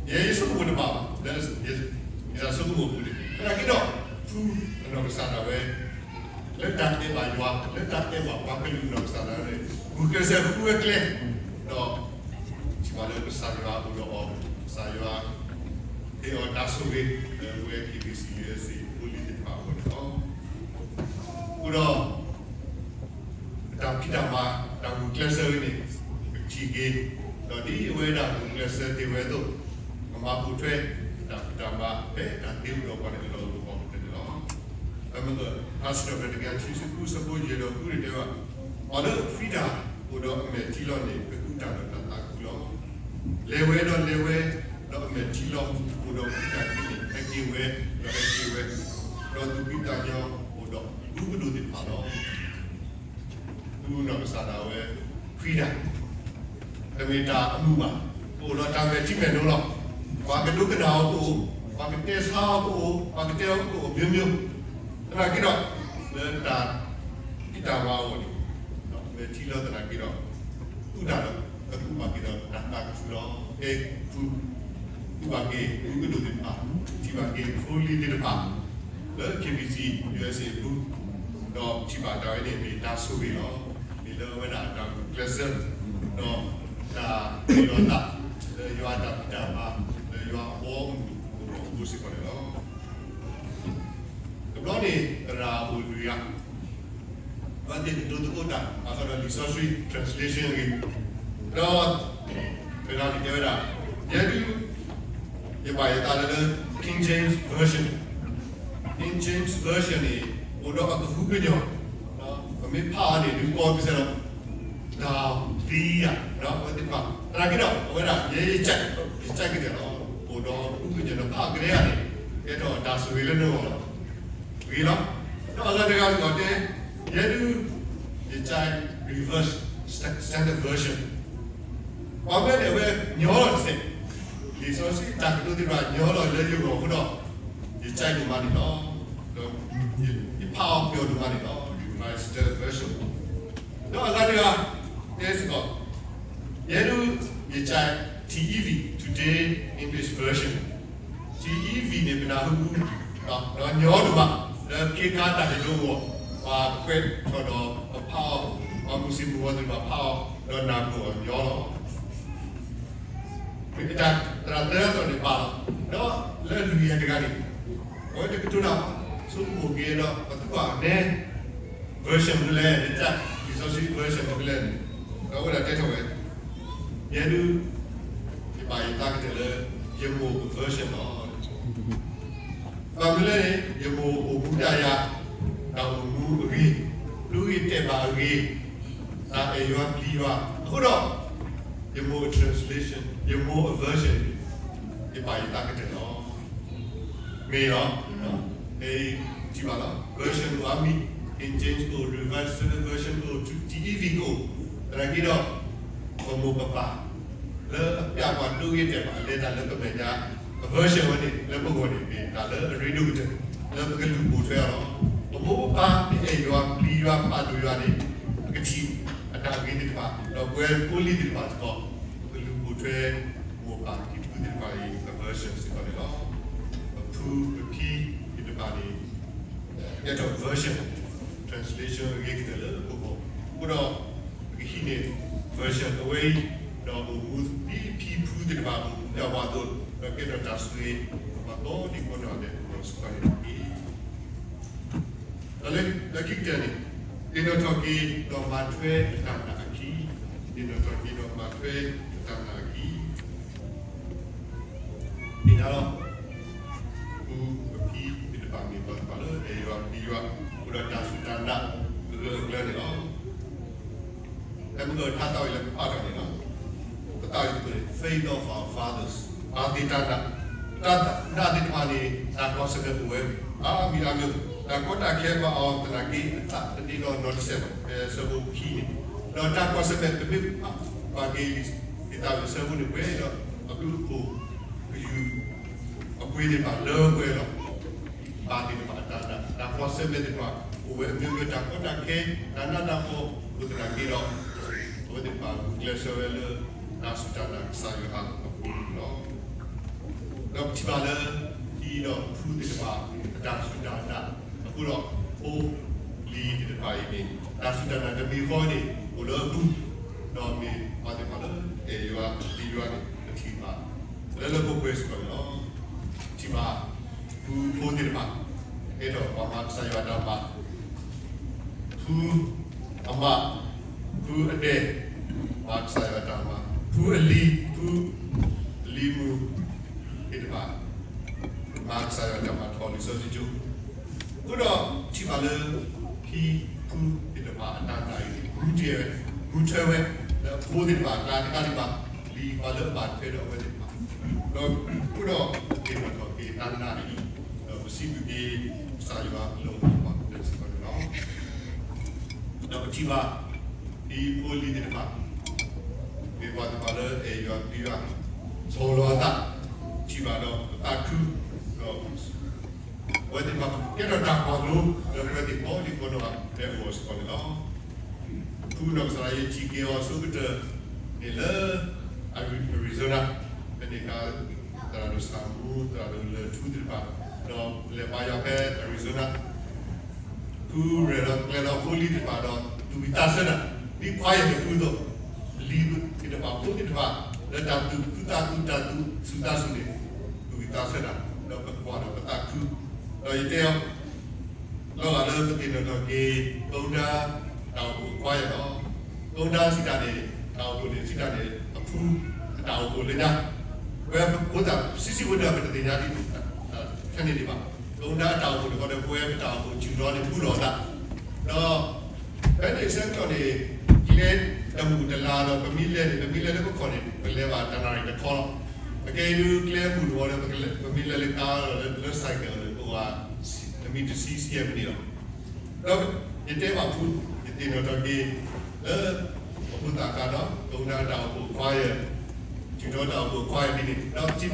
ယဲယဆိကမိၣ်တဘၣ်ဘၣ်, ယဆိကမိၣ်အပူၤန့ၣ် သနာ်က့ဒီး ဖုအနီၢ်ကစၢ်ဒၣ်ဝဲ လၢတၢ်အဲၣ်ဘၣ်ယွၤ လၢတၢ်အဲၣ်ဘၣ်ပှၤကလုာ်အနီၢ်ကစၢ်ဒၣ်ဝဲန့ၣ် ဂုာ်ကျဲးစၢးဃုဝဲကျဲ, ဒီး ထံၣ်ဘၣ်လၢကစၢ်ယွၤအိၣ်ဒီးအီၤ, ကစၢ်ယွၤ ဟ့ၣ်အီၤတၢ်ဆိၣ်ဂ့ၤ လၢအဝဲ KBC USA ဖိလံၤသ့ၣ်တဖၣ်အဂီၢ်န့ၣ်လီၤ. အဃိဒီး ပတၢ်ဖံးတၢ်မၤ တၢ်ဂုာ်ကျဲးစၢးဝဲန့ၣ် ပထံၣ်က့ၤ, ဒီးဒ်အဝဲဒၣ်ဂုာ်ကျဲးစၢးတ့ၢ်ဝဲအသိး ကမၤပိာ်ထွဲ တၢ်ဖံးတၢ်မၤ ဖဲတၢ်သ့အိၣ်ဒီးပှၤန့ၣ်အလီၢ်အိၣ်အဂီၢ်န့ၣ်လီၤ. ပမ့ၢ်ကွၢ် ဖးစံးထီၣ်ပတြၢၤတကယၤခံဆံဃု အဆၢဖိယဲၢ်ဒီးဃုန့ၣ်တဲဘၣ်, ပှၤလၢအ freedom အိၣ်ဒီးအမဲာ်ထံလီၤန့ၣ် ကကူးတၢ်ဒီးတၢ်သးခုလီၤ. လဲၤဝဲဒီးလဲၤဝဲ ဒီးအမဲာ်ထံလီၤ အိၣ်ဒီးကူးတၢ်သ့န့ၣ် ဟဲက့ၤဝဲ ဒီးဟဲက့ၤဝဲ, ဒီးသူၣ်ဖှံသးညီအိၣ်ဒီးဃုကဒိၣ်သ့ၣ်တဖၣ်လီၤ. ဖုနီၢ်ကစၢ်ဒၣ်ဝဲ freedom တမ့ၢ်တၢ်အမုာ်ဘၣ်, ကအိၣ်ဒီးတၢ်မဲာ်ထံမဲာ်နိလီၤ. ပှၤကဒိကနၣ်အီၤကအိၣ်, ပှၤကတဲဆါအီၤကအိၣ်, ပှၤကတဲအီၤကအိၣ် မျိုးမျိုး, သနာ်က့ဒီး လၢတၢ်ဖံးတၢ်မၤအဂီၢ်န့ၣ် မဲာ်ထံလီၤသနာ်က့ဒီး ကူးတၢ်ဒီး ကကူးဘၣ်က့ၤဒီးတၢ်သးခုလီၤ. ကဲ ဖု ကူးဘၣ်က့ၤ ဃုကဒိၣ်သ့ၣ်တဖၣ်, ထံၣ်ဘၣ်က့ၤဖိလံၤသ့ၣ်တဖၣ် လၢ KBC USA အပူၤ, ဒီးထံၣ်ဘၣ်တၢ်ဝဲန့ၣ်မ့ၢ်တၢ်ဆိၣ်ဂ့ၤလီၤ. မ့ၢ်လၢအဝဲဒၣ်အတၢ်ဂုာ်ကျဲးစၢး ဒီးတၢ်ဟ့ၣ်လီၤသး လၢယွၤအတၢ်ဖံးတၢ်မၤ လၢယွၤအဘီအမုၢ်အဂီၢ်အဃိစ့ၢ်ကီးန့ၣ်လီၤ. တဘျီန့ၣ် သရၣ်အိၣ်လွံၢ်ဂၤ အဝဲသ့ၣ်ကတိၤသကိးတၢ် ဘၣ်ဃးဒီးလံာ်စီဆှံ translation အဂ့ၢ်, ဒီး တဂၤန့ၣ်တဲဝဲဒၣ် ယဲဒုး ယဘၣ်ယသးလၢ King James Version, King James Version န့ၣ် အိၣ်ဒီးအကဟုကညီၢ်, ပမ့ၢ်ဖးအီၤန့ၣ် ဒုးကီကစဲးလီၤ ဒီးသံယၤ ဒီးအဝဲသ့ၣ်တဖၣ် သနာ်က့ဒီး အဝဲဒၣ် ယဲယကဲး ယကဲးက့ၤဒဲးလီၤ. အိၣ်ဒီးအကဟုကညီၢ်ဒီးဖးကဒါန့ၣ် ကဲထီၣ်တၢ်ဆိၣ်ဂ့ၤလၢနဂီၢ်လီၤ. ဂ့ၤလီၤ. ဒီးအဂၤတဂၤစ့ၢ်ကီးတဲ ယဲဒုး ယကဲး revised standard version ပှၤမ့ၢ်န့ၣ် အဝဲညီလီၤတစဲး, လံာ်စီဆှံတၢ်ကတိၤသ့ၣ်တဖၣ်ညီလီၤလၢယဂီၢ်အဃိဒီး ယကဲးဒိၣ်မးန့ၣ်လီၤ. ဒီးယဖးအီၤပျီဒိၣ်မးန့ၣ်လီၤ revised version. ဒီးအဂၤတဂၤ တဲစ့ၢ်ကီး ယဲဒုး ယကဲး TEV, Today English Version, TEV န့ၣ် ပနၢ်ဟူ ဒီးညီဒိၣ်မး လၢခ့ခါတၢ်ကတိၤအဂီၢ် ပှၤကွဲးထီၣ်ဒီးပဖးအီၤ, ပှၤမုၢ်ဆ့ၣ်မုၢ်ဂီၤသ့ၣ်တဖၣ်ဖးအီၤ ဒီးနၢ်ပၢၢ်အီၤညီလီၤ. မ့ၢ်တၢ်သရၣ်သၢအသိးန့ၣ်ဘၣ်လီၤ. ဒီးလၢလွံၢ်ယဲၢ်တဂၤန့ၣ် အဝဲတကတိၤတၢ်ဘၣ်, ဆိကမိၣ်က့ၤဒီး ပသူၣ်ဘၣ်အမဲ version မနုၤလဲၣ်, လံာ်စီဆှံ version မနုၤလဲၣ်န့ၣ်, ဒီးအဝဲဒၣ်တဲထီၣ်ဝဲ, ယဲဒၣ် ယဘၣ်ယသးကတၢၢ်လၢ ယမိၢ်အ version လီၤ. ဘၣ်မနုၤလဲၣ်န့ၣ် ယမိၢ်အိၣ်မူဒါယၤ, တၢ်အိၣ်မူအဂ့ၢ်, ဒိဂ့ၤတဲာ်ဘၣ်အဂ့ၢ်, တၢ်အဲၣ်ယွၤပျံၤယွၤ, အဃိဒီး ယမိၢ်အ translation, ယမိၢ်အ version န့ၣ် ယဘၣ်ယသးကတၢၢ်လီၤ. မ့ၢ်လီၤ, ထံၣ်ဘၣ်လီၤ, version အိၣ်အါမံၤ, King James အိၣ်, Revised Standard Version အိၣ်, TEV ကအိၣ်, သနာ်က့ဒီး ပမိၢ်ပပၢ် လၢအပျဲပှၤဒိဂ့ၤတဲာ်ဘၣ်အလဲၤတၢ်လၢပမဲာ်ညါ အ version ဝဲန့ၣ် လၢပဂီၢ်န့ၣ် မ့ၢ်တၢ်လၢအရ့ဒိၣ်ကတၢၢ် လၢပကလူၤပိာ်ထွဲအီၤလီၤ. ပမိၢ်ပပၢ် ပအဲၣ်ယွၤပျံၤယွၤပာ်ဒိၣ်ယွၤန့ၣ် ပကထံၣ်အတၢ်ဂ့ၤသ့ၣ်တဖၣ်, ဒီးပဝဲဖိလံၤသ့ၣ်တဖၣ်စ့ၢ်ကီး ပကလူၤပိာ်ထွဲ မိၢ်ပၢ်ဖံဖုသ့ၣ်တဖၣ်အံၤ အ version စ့ၢ်ကီးန့ၣ်လီၤ. ပဖုပဖံသ့ၣ်တဖၣ်န့ၣ် ကဲထီၣ် version, translation အဂ့ၤကတၢၢ်လၢပဂီၢ်, အဃိဒီး ပကဟံးန့ၢ် version အဝဲအံၤ, ဒီးအိၣ်မူဒ်ဖံဖုသ့ၣ်တဖၣ် အိၣ်မူဒၣ်ဝဲအသိး, ဒီးကဲထီၣ်တၢ်ဆိၣ်ဂ့ၤ ပှၤကိးဒံကိးနီၢ်ဒဲးစ့ၢ်ကီးန့ၣ်တက့ၢ်. ဒီးလၢခံကတၢၢ်န့ၣ် သ့ၣ်နီၣ်ထီၣ်က့ၤဒီးမၤထွဲအတၢ်နာ်အခံ, သ့ၣ်နီၣ်ထီၣ်က့ၤဒီးမၤထွဲအတၢ်နာ်အခံ သ့ၣ်ညါလီၤ. ပဖုပဖံသ့ၣ်တဖၣ်မ့ၢ်ပှၤသ့ၣ်တဖၣ်လၢအဲၣ်ယွၤပျံၤယွၤ, အိၣ်ဒီးတၢ်စူၢ်တၢ်နာ်အဂၢၢ်အကျၢၤန့ၣ်လီၤ. လၢပကထါသးဝံၣ်လၢပဖးထီၣ်န့ၣ်လီၤ. ပသးဝံၣ်တပူၤန့ၣ် Faith of Our Fathers, ပၢ်သ့ၣ်တၢ်နာ်, တၢ်နာ်သ့ၣ်တဖၣ်န့ၣ် တၢ်ကွၢ်ဆၢၣ်မဲာ်အိၣ်ဝဲအါမံၤအါမံၤ, တၢ်ကီတၢ်ခဲဘၣ်အီၤသနာ်က့ အသးတဒ့ဒီနီတစဲးဘၣ်, ဖဲဆၢဖိခံန့ၣ်, ဒီးတၢ်ကွၢ်ဆၢၣ်မဲာ် ပမ့ၢ်ကွၢ်က့ၤလံာ်သးဝံၣ်ဆၢဖိန့ၣ် ပှဲၤဒီးအဘျုးအဖှိၣ် ကယူၤ အပှ့ၤသ့ၣ်တဖၣ်လၢပှဲၤဒီး ပၢ်သ့ၣ်တဖၣ်အတၢ်နာ်, တၢ်ကွၢ်ဆၢၣ်မဲာ်သ့ၣ်တဖၣ် အိၣ်ဝဲအမျိုးမျိုး, တၢ်ကီတၢ်ခဲ, တၢ်နးတၢ်ဖှီၣ်အိၣ်သနာ်က့ဒီး အဝဲသ့ၣ်တဖၣ်ဂုာ်ကျဲးစၢးဝဲလၢ တၢ်စူၢ်တၢ်နာ်ကစၢ်ယွၤအပူၤန့ၣ်လီၤ. ဒီးပထံၣ်ဘၣ်လၢ ဒ်ဒီးဖုသ့ၣ်တဖၣ် အတၢ်စူၢ်တၢ်နာ်အဃိဒီး ဖိလံၤသ့ၣ်တဖၣ်အံၤန့ၣ် တၢ်စူၢ်တၢ်နာ်တမံၤဃီန့ၣ် အိၣ်လၢအပူၤ, ဒီးမ့ၢ်ပှၤသ့ၣ်တဖၣ်လၢအဲၣ်ယွၤပျံၤယွၤန့ၣ် ပထံၣ်ဘၣ်လၢလၢပှဲၤပှဲၤစ့ၢ်ကီးန့ၣ်လီၤ. ထံၣ်ဘၣ် ဖုဖိသ့ၣ်တဖၣ် ကဲထီၣ်ပှၤမၤကစၢ်ယွၤတၢ်မၤ, ဖုအမး, ဖုအဒဲး မၤကစၢ်ယွၤတၢ်မၤ, ဖုအလံၤ, ဖုအလံၤမုၣ်သ့ၣ်တဖၣ် မၤကစၢ်ယွၤတၢ်မၤ ထီၣ်လံာ်စီဆှံကၠိ, အဃိဒီးထံၣ်ဘၣ်လၢ ဖံဖုသ့ၣ်တဖၣ်အတၢ်နာ်အံၤ မူတ့ၢ်ဝဲ, မူထွဲဝဲ လၢအဖိသ့ၣ်တဖၣ်အကျါတခါဒံးဘၣ်, လံာ်ပှၤလၢအဘၣ်ထွဲဒီးအဝဲသ့ၣ်တဖၣ်, ဒီးအဃိဒီး ပသ့ၣ်နီၣ်ထီၣ်က့ၤတၢ်နာ်အံၤ, ဒီးပစံးဘျုးက့ၤကစၢ်ယွၤလၢအအိၣ်ဒီးပှၤကတၢၢ်စ့ၢ်ကီးန့ၣ်လီၤ. ဒီးပထံၣ်ဘၣ် ဒ်ဖိလံၤသ့ၣ်တဖၣ် မ့ၢ်ပှၤသ့ၣ်တဖၣ်လၢအဲၣ်ယွၤပျံၤယွၤ, ဆီၣ်လီၤအသး, ထံၣ်ဘၣ်ဒီးပသးခု, ဒီးအဝဲသ့ၣ်တဖၣ်ကဲထီၣ်တၢ်ကွၢ်လိ လၢပဝဲသ့ၣ်ကိးဒံကိးနီၢ်ဂၤဒဲးအဂီၢ်စ့ၢ်ကီးန့ၣ်လီၤ. ဖုနီၢ်ကစၢ်ယဲ ထံၣ်က့ၤအီၤအဆိကတၢၢ်န့ၣ်လၢ Arizona, ဖဲန့ၣ်အခါ သရၣ်ဒိၣ်ဆၣ်မူ, သရၣ်ဒိၣ်လၢၢ်ထူသ့ၣ်တဖၣ်, ဒီးလဲၤဘါယွၤဖဲ Arizona ဖုရဲၣ်ဒီးကျဲၤဒီးဖိလံၤသ့ၣ်တဖၣ်ဒီး သူၣ်ဝံၣ်သးဆၢတၢ်, ဒ်ခွါယဲၢ်တဖုအသိး, လံၤသ့ၣ်တဖၣ်ဖိသ့ၣ်တဖၣ် လၢတၢ်သူၣ်ခုသးခု တၢ်သူၣ်ဆူၣ်သးဆူၣ်န့ၣ် သူၣ်ဝံၣ်သးဆၢတၢ်, ဒီးပကွၢ်ဒီးပသးခု, ဒီးယတဲအီၤ လီၤဂာ်လၢပသ့ၣ်နီၣ်ထီၣ်က့ၤ ကိဒါ တၢ်အိၣ်ဖှိၣ်ခွါယဲၢ်လီၤ. ကိဒါစံးတၢ်န့ၣ် တၢ်အိၣ်ဖှိၣ်န့ၣ် စံးတၢ်န့ၣ် အဖု အတၢ်အိၣ်ဖှိၣ်လၢညါ, ပဝဲဖိသၣ်ဆံးဆံးဖိဒီး ပတသ့ၣ်ညါဒ် ထဲန့ၣ်ဒံးဘၣ်. ကိဒါအတၢ်အိၣ်ဖှိၣ်န့ၣ်ဃီဒီး ပဝဲပတၢ်အိၣ်ဖှိၣ် ဆူၣ်ထီၣ်န့ၣ် ဘူးဒီးအသး, ဒီး ဖဲန့ၣ်ဆၢကတီၢ်န့ၣ် ကျဲတမုာ်တလၤဒီး ပမ့ၢ်လဲၤန့ၣ် ပမ့ၢ်လဲၤလၢပခီၣ်န့ၣ် ပလဲၤဘၣ်တၢ်နၣ်ရံၣ်တခီလီၤ. အကဲဒ်ကျဲမုာ်တဝီဒီး ပမ့ၢ်လဲၤလၢကါဒီး လၢ cycle န့ၣ် ပဝဲတမံၤတဆံဆံယဲၢ်မံးနံးလီၤ. ဒီးယတဲဘၣ်ဖု ယသ့ၣ်နီၣ်ထီၣ်က့ၤ လၢ အဖိသၣ်ခါဒီး ကိဒါတၢ်အိၣ်ဖှိၣ်ခွါယဲၢ်, ဆူၣ်ထီၣ်တၢ်အိၣ်ဖှိၣ်ခွါယဲၢ်ဒ်န့ၣ် ဒီးပ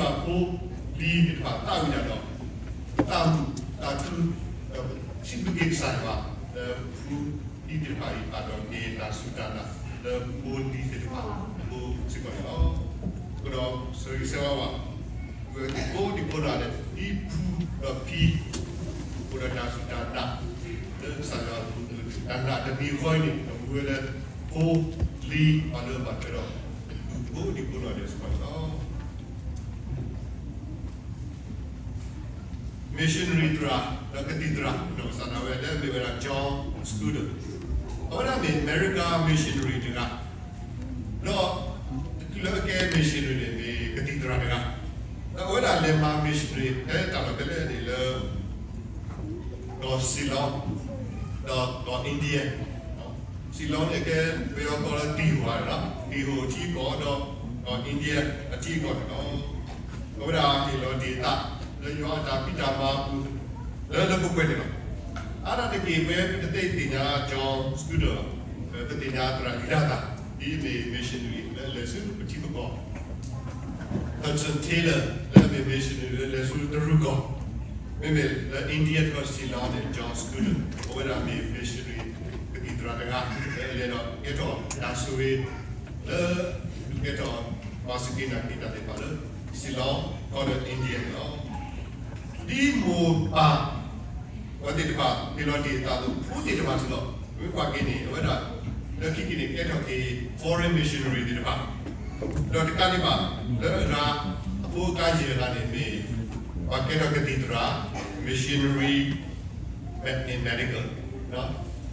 ထံၣ်ဘၣ်ဖိလံၤသ့ၣ်တဖၣ်သးဝံၣ်တၢ်ဒီး ပသးမုာ်သးခု, ဒီးပစံးဘျုးက့ၤကစၢ်ယွၤ လၢဖုလံၤသ့ၣ်တဖၣ်အံၤ ဘၣ်ဒိးက့ၤတၢ်စူၢ်တၢ်နာ် လၢဖိလံၤသ့ၣ်တဖၣ်အဃိစ့ၢ်ကီးန့ၣ်လီၤ. အဃိဒီး ဆၢဂ့ၤဆၢဝါဘၣ် ပဝဲသ့ၣ်ကိးဒံကိးနီၢ်ဂၤဒဲး ဒ်ဖုဒီးဖံ အိၣ်ဒီးတၢ်စူၢ်တၢ်နာ် လၢကစၢ်ယွၤအပူၤ တၢ်နာ်တမံၤဃီအံၤန့ၣ် ဒီးမူဝဲလၢ ဖိလံၤပှၤလၢအဘၣ်ထွဲဒီး ပကိးဒံကိးနီၢ်ဂၤဒဲးစ့ၢ်ကီးန့ၣ်လီၤ. missionary သရၣ် ဒီးကသံၣ်သရၣ် နီၢ်ကစၢ်ဒၣ်ဝဲလၢအမ့ၢ်ဝဲဒၣ် John Scudder, အဝဲဒၣ်မ့ၢ် America missionary တဂၤ, ဒီး တချုးလၢအကဲ missionary န့ၣ် မ့ၢ်ကသံၣ်သရၣ်တဂၤ, ဒီးအဝဲဒၣ်လဲၤမၤ missionary ဖဲတၢ်လီၢ်ဖဲလဲၣ်န့ၣ်လၢ ကီၢ် Ceylon, ဒီးကီၢ် India, စံၣ်လီန့ၣ်ကဲ ပယီၤကိးလၢ တီၢ်ဟိၣ် န့ၣ်လီၤ, တီၢ်ဟိၣ်အထံအကီၢ်ဒီး ကီၢ် India အထံအကီၢ်န့ၣ်လီၤ. အဝဲဒၣ်ဟ့ၣ်လီၤတ့ၢ်အသး လၢယွၤအတၢ်ဖံးတၢ်မၤအပူၤ လၢလၢပှဲၤပှဲၤန့ၣ်လီၤ. အါဒၣ်တက့ၢ် ပဝဲပတသ့သ့ၣ်ညါ John Scudder လီၤ, ပသ့ၣ်ညါသရၣ်လံၤတၢ်သၣ် ဒ်အမ့ၢ် missionary လၢလဲၤဆူပထံပကီၢ် Hudson Taylor လၢအမ့ၢ် missionary လၢလဲၤဆူတရူးကီၢ်, မ့မ့ၢ်လၢ India တခီ Ceylon န့ၣ် John Scudder အဝဲဒၣ်မ့ၢ် missionary ကသံၣ်သရၣ်တဂၤ လၢအလဲၤဒီးကဲထီၣ်တၢ်ဆိၣ်ဂ့ၤ လၢကဲထီၣ်ပှၤစူၢ်က့ၤနာ်က့ၤတၢ်သ့ၣ်တဖၣ်လၢ Ceylon ခီဒီး India န့ၣ်လီၤ. ဒ်မိၢ်ပၢ် အဝဲသ့ၣ်တဖၣ် ဟ့ၣ်လီၤတ့ၢ်အသးအသိး ဖိသ့ၣ်တဖၣ်စ့ၢ်ကီး မ့ၢ်ကွၢ်က့ၤန့ၣ် အဝဲဒၣ် လၢခံက့ၤန့ၣ် ကဲထီၣ်က့ၤ foreign missionary သ့ၣ်တဖၣ်, ဒီးတကးဒံးဘၣ် လၢအဂၤ အဖိအဂၤယဲၢ်ဂၤန့ၣ်မ့ၢ် ပှၤကဲထီၣ်ကသံၣ်သရၣ် missionary in America,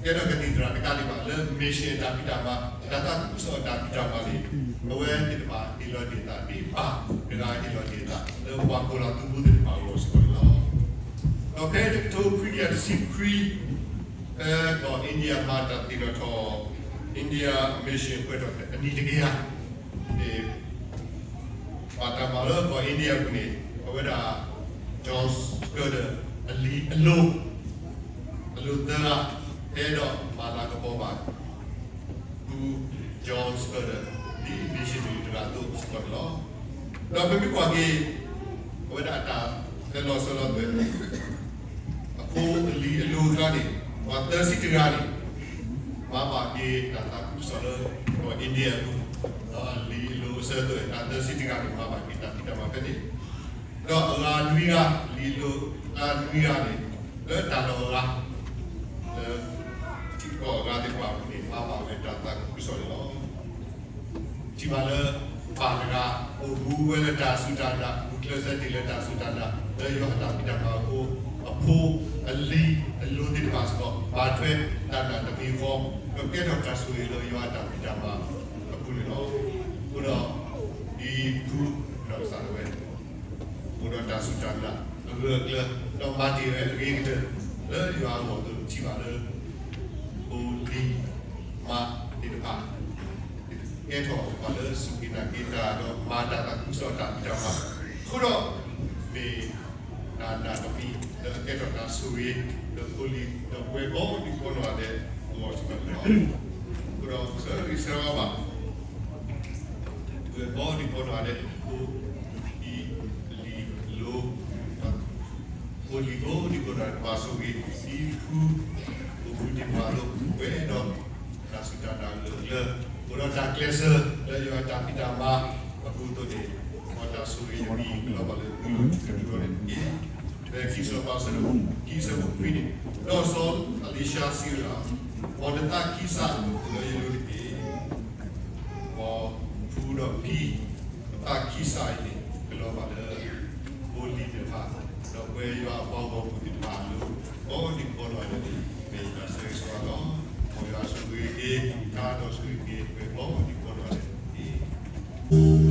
ကဲထီၣ်ကသံၣ်သရၣ်တကးဒံးဘၣ် လၢ mission အတၢ်ဖံးတၢ်မၤ တၢ်သးခုကစီၣ်အတၢ်ဖံးတၢ်မၤန့ၣ် အဝဲသ့ၣ်တဖၣ်ဟ့ၣ်လီၤတ့ၢ်အသး ဒ်ပၢ်တဂၤဟ့ၣ်လီၤတ့ၢ်အသး လၢပှၤကိးလီၤသုးဖိသ့ၣ်တဖၣ်အဂီၢ်စ့ၢ်ကီးန့ၣ်လီၤ. ဒီးဖဲတကထိခွံကယၤတဆံခွံ ဖဲကီၢ် India မၤတၢ်သ့ၣ်နီၣ်ထီၣ် India mission ပှဲၤထီၣ်အနံၣ်တကယၤန့ၣ် ဘၣ်တၢ်မၤလၢကီၢ် India အပူၤန့ၣ် အဝဲဒၣ် John Scudder အလံၤအလိၤ အလိၤသၢဂၤ ဟဲဒီးမၤလၤကပီၤဘၣ် ဖု John Scudder ဒ် missionary တဂၤအသိးစ့ၢ်ကီးန့ၣ်လီၤ. ဒီးပမ့ၢ်ကွၢ်က့ၤ အဝဲဒၣ်အတၢ်ဟဲလီၤစၢၤလီၤသွဲၣ် အဖိအလံၤအလိၤအကျါန့ၣ် ပှၤသၢဆံတဂၤန့ၣ် မၤဘၣ်က့ၤတၢ်သးခုကစီၣ်လၢကီၢ် India အပူၤ, ဒီးအလံၤအလိၤအစၢၤအသွဲၣ် တၢ်သၢဆံတဂၤန့ၣ် မၤဘၣ်က့ၤတၢ်ဖံးတၢ်မၤဖဲန့ၣ်, ဒီးအဂၤနွံဂၤ လံၤအလိၤအဂၤနွံဂၤန့ၣ် လၢတၢ်လီၢ်အဂၤ လၢထံကီၢ်အဂၤသ့ၣ်တဖၣ်အပူၤန့ၣ် မၤဘၣ်ဝဲတၢ်သးခုကစီၣ်န့ၣ်လီၤ. ထံၣ်ဘၣ်လၢ ပၢ်တဂၤ အိၣ်မူဝဲလၢတၢ်စူၢ်တၢ်နာ် ဂုာ်ကျဲးစၢးတ့ၢ်လၢတၢ်စူၢ်တၢ်နာ် လၢယွၤအတၢ်ဖံးတၢ်မၤအဃိ အဖိအလံၤအလိၤသ့ၣ်တဖၣ်စ့ၢ်ကီး ဘၣ်ထွဲတၢ်နာ်တမံၤဃီ ဒီးကဲထီၣ်တၢ်ဆိၣ်ဂ့ၤလၢယွၤအတၢ်ဖံးတၢ်မၤအပူၤန့ၣ်လီၤ. အဃိဒီး ဒ်ဖုနီၢ်ကစၢ်ဒၣ်ဝဲ အိၣ်ဒီးတၢ်စူၢ်တၢ်နာ်အဂၢၢ်အကျၢၤ ဒီးမၤတ့ၢ်ဝဲအဂ့ၤကတၢၢ် လၢယွၤအဂီၢ်အသိး ထံၣ်ဘၣ်လၢ ဖိလံၤမါသ့ၣ်တဖၣ် ကဲထီၣ်ပှၤလၢစူၢ်က့ၤနာ်က့ၤတၢ် ဒီးမၤတၢ်သးခုကစီၣ်တၢ်ဖံးတၢ်မၤ အဃိဒီး မ့ၢ်တၢ်နာ်တမံၤ လၢအကဲထီၣ်တၢ်ဆိၣ်ဂ့ၤ လၢဖိလံၤ ဒီးပဝဲကိးဒံးကိးနီၢ်ဂၤဒဲးအဂီၢ်စ့ၢ်ကီးန့ၣ်လီၤ. အဃိဒီးဆၢဂ့ၤဆၢဝါဘၣ် ပဝဲကိးဒံးကိးနီၢ်ဂၤဒဲး ဖိလံၤအလိၤ ဖိလံၤကိးဒံးကိးနီၢ်ဂၤဒဲး ပၢ်ဆိၣ်ဂ့ၤ ဒ်ဖု အိၣ်မူတ့ၢ်ပှၤအသိး ပဝဲဒီး တၢ်စူၢ်တၢ်နာ်အဂၢၢ်အကျၢၤ အိၣ်ဒီးတၢ်ကျဲးစၢး လၢယွၤအတၢ်ဖံးတၢ်မၤအပူၤအသိးန့ၣ် မ်တၢ်ဆိၣ်ဂ့ၤတမံၤ ကလီၤဘၣ်လၢသုလီၢ်ထူလီၢ်ယိာ်န့ၣ်တက့ၢ်. ဖဲခံစီၤပၤအဆၢဒိၣ်ခံ အဆၢဖိခွံန့ၣ် ဒီးစီၤအ့လံၡါစံးဝဲဒၣ်, မ်နသးခံစးလၢယလိၤတက့ၢ်. မ်ဖုဒီးဖံ အသးခံစးအံၤန့ၣ် ကလီၤဘၣ်လၢ ဖိလံၤသ့ၣ်တဖၣ် ဒီးပဝဲယွၤအပှၤဂီၢ်မုၢ်သ့ၣ်တဖၣ်အလိၤ ကိးဒံးကိးနီၢ်ဂၤဒဲးန့ၣ် မ့ၢ်ယတၢ်ဆၢဂ့ၤဆၢဝါလီၤ. မ်ယွၤဆိၣ်ဂ့ၤက့ၤ တၢ်ဒီးဆိၣ်ဂ့ၤက့ၤ ပဝဲကိးဒံးကိးနီၢ်ဂၤဒဲးန့ၣ်တက့ၢ်.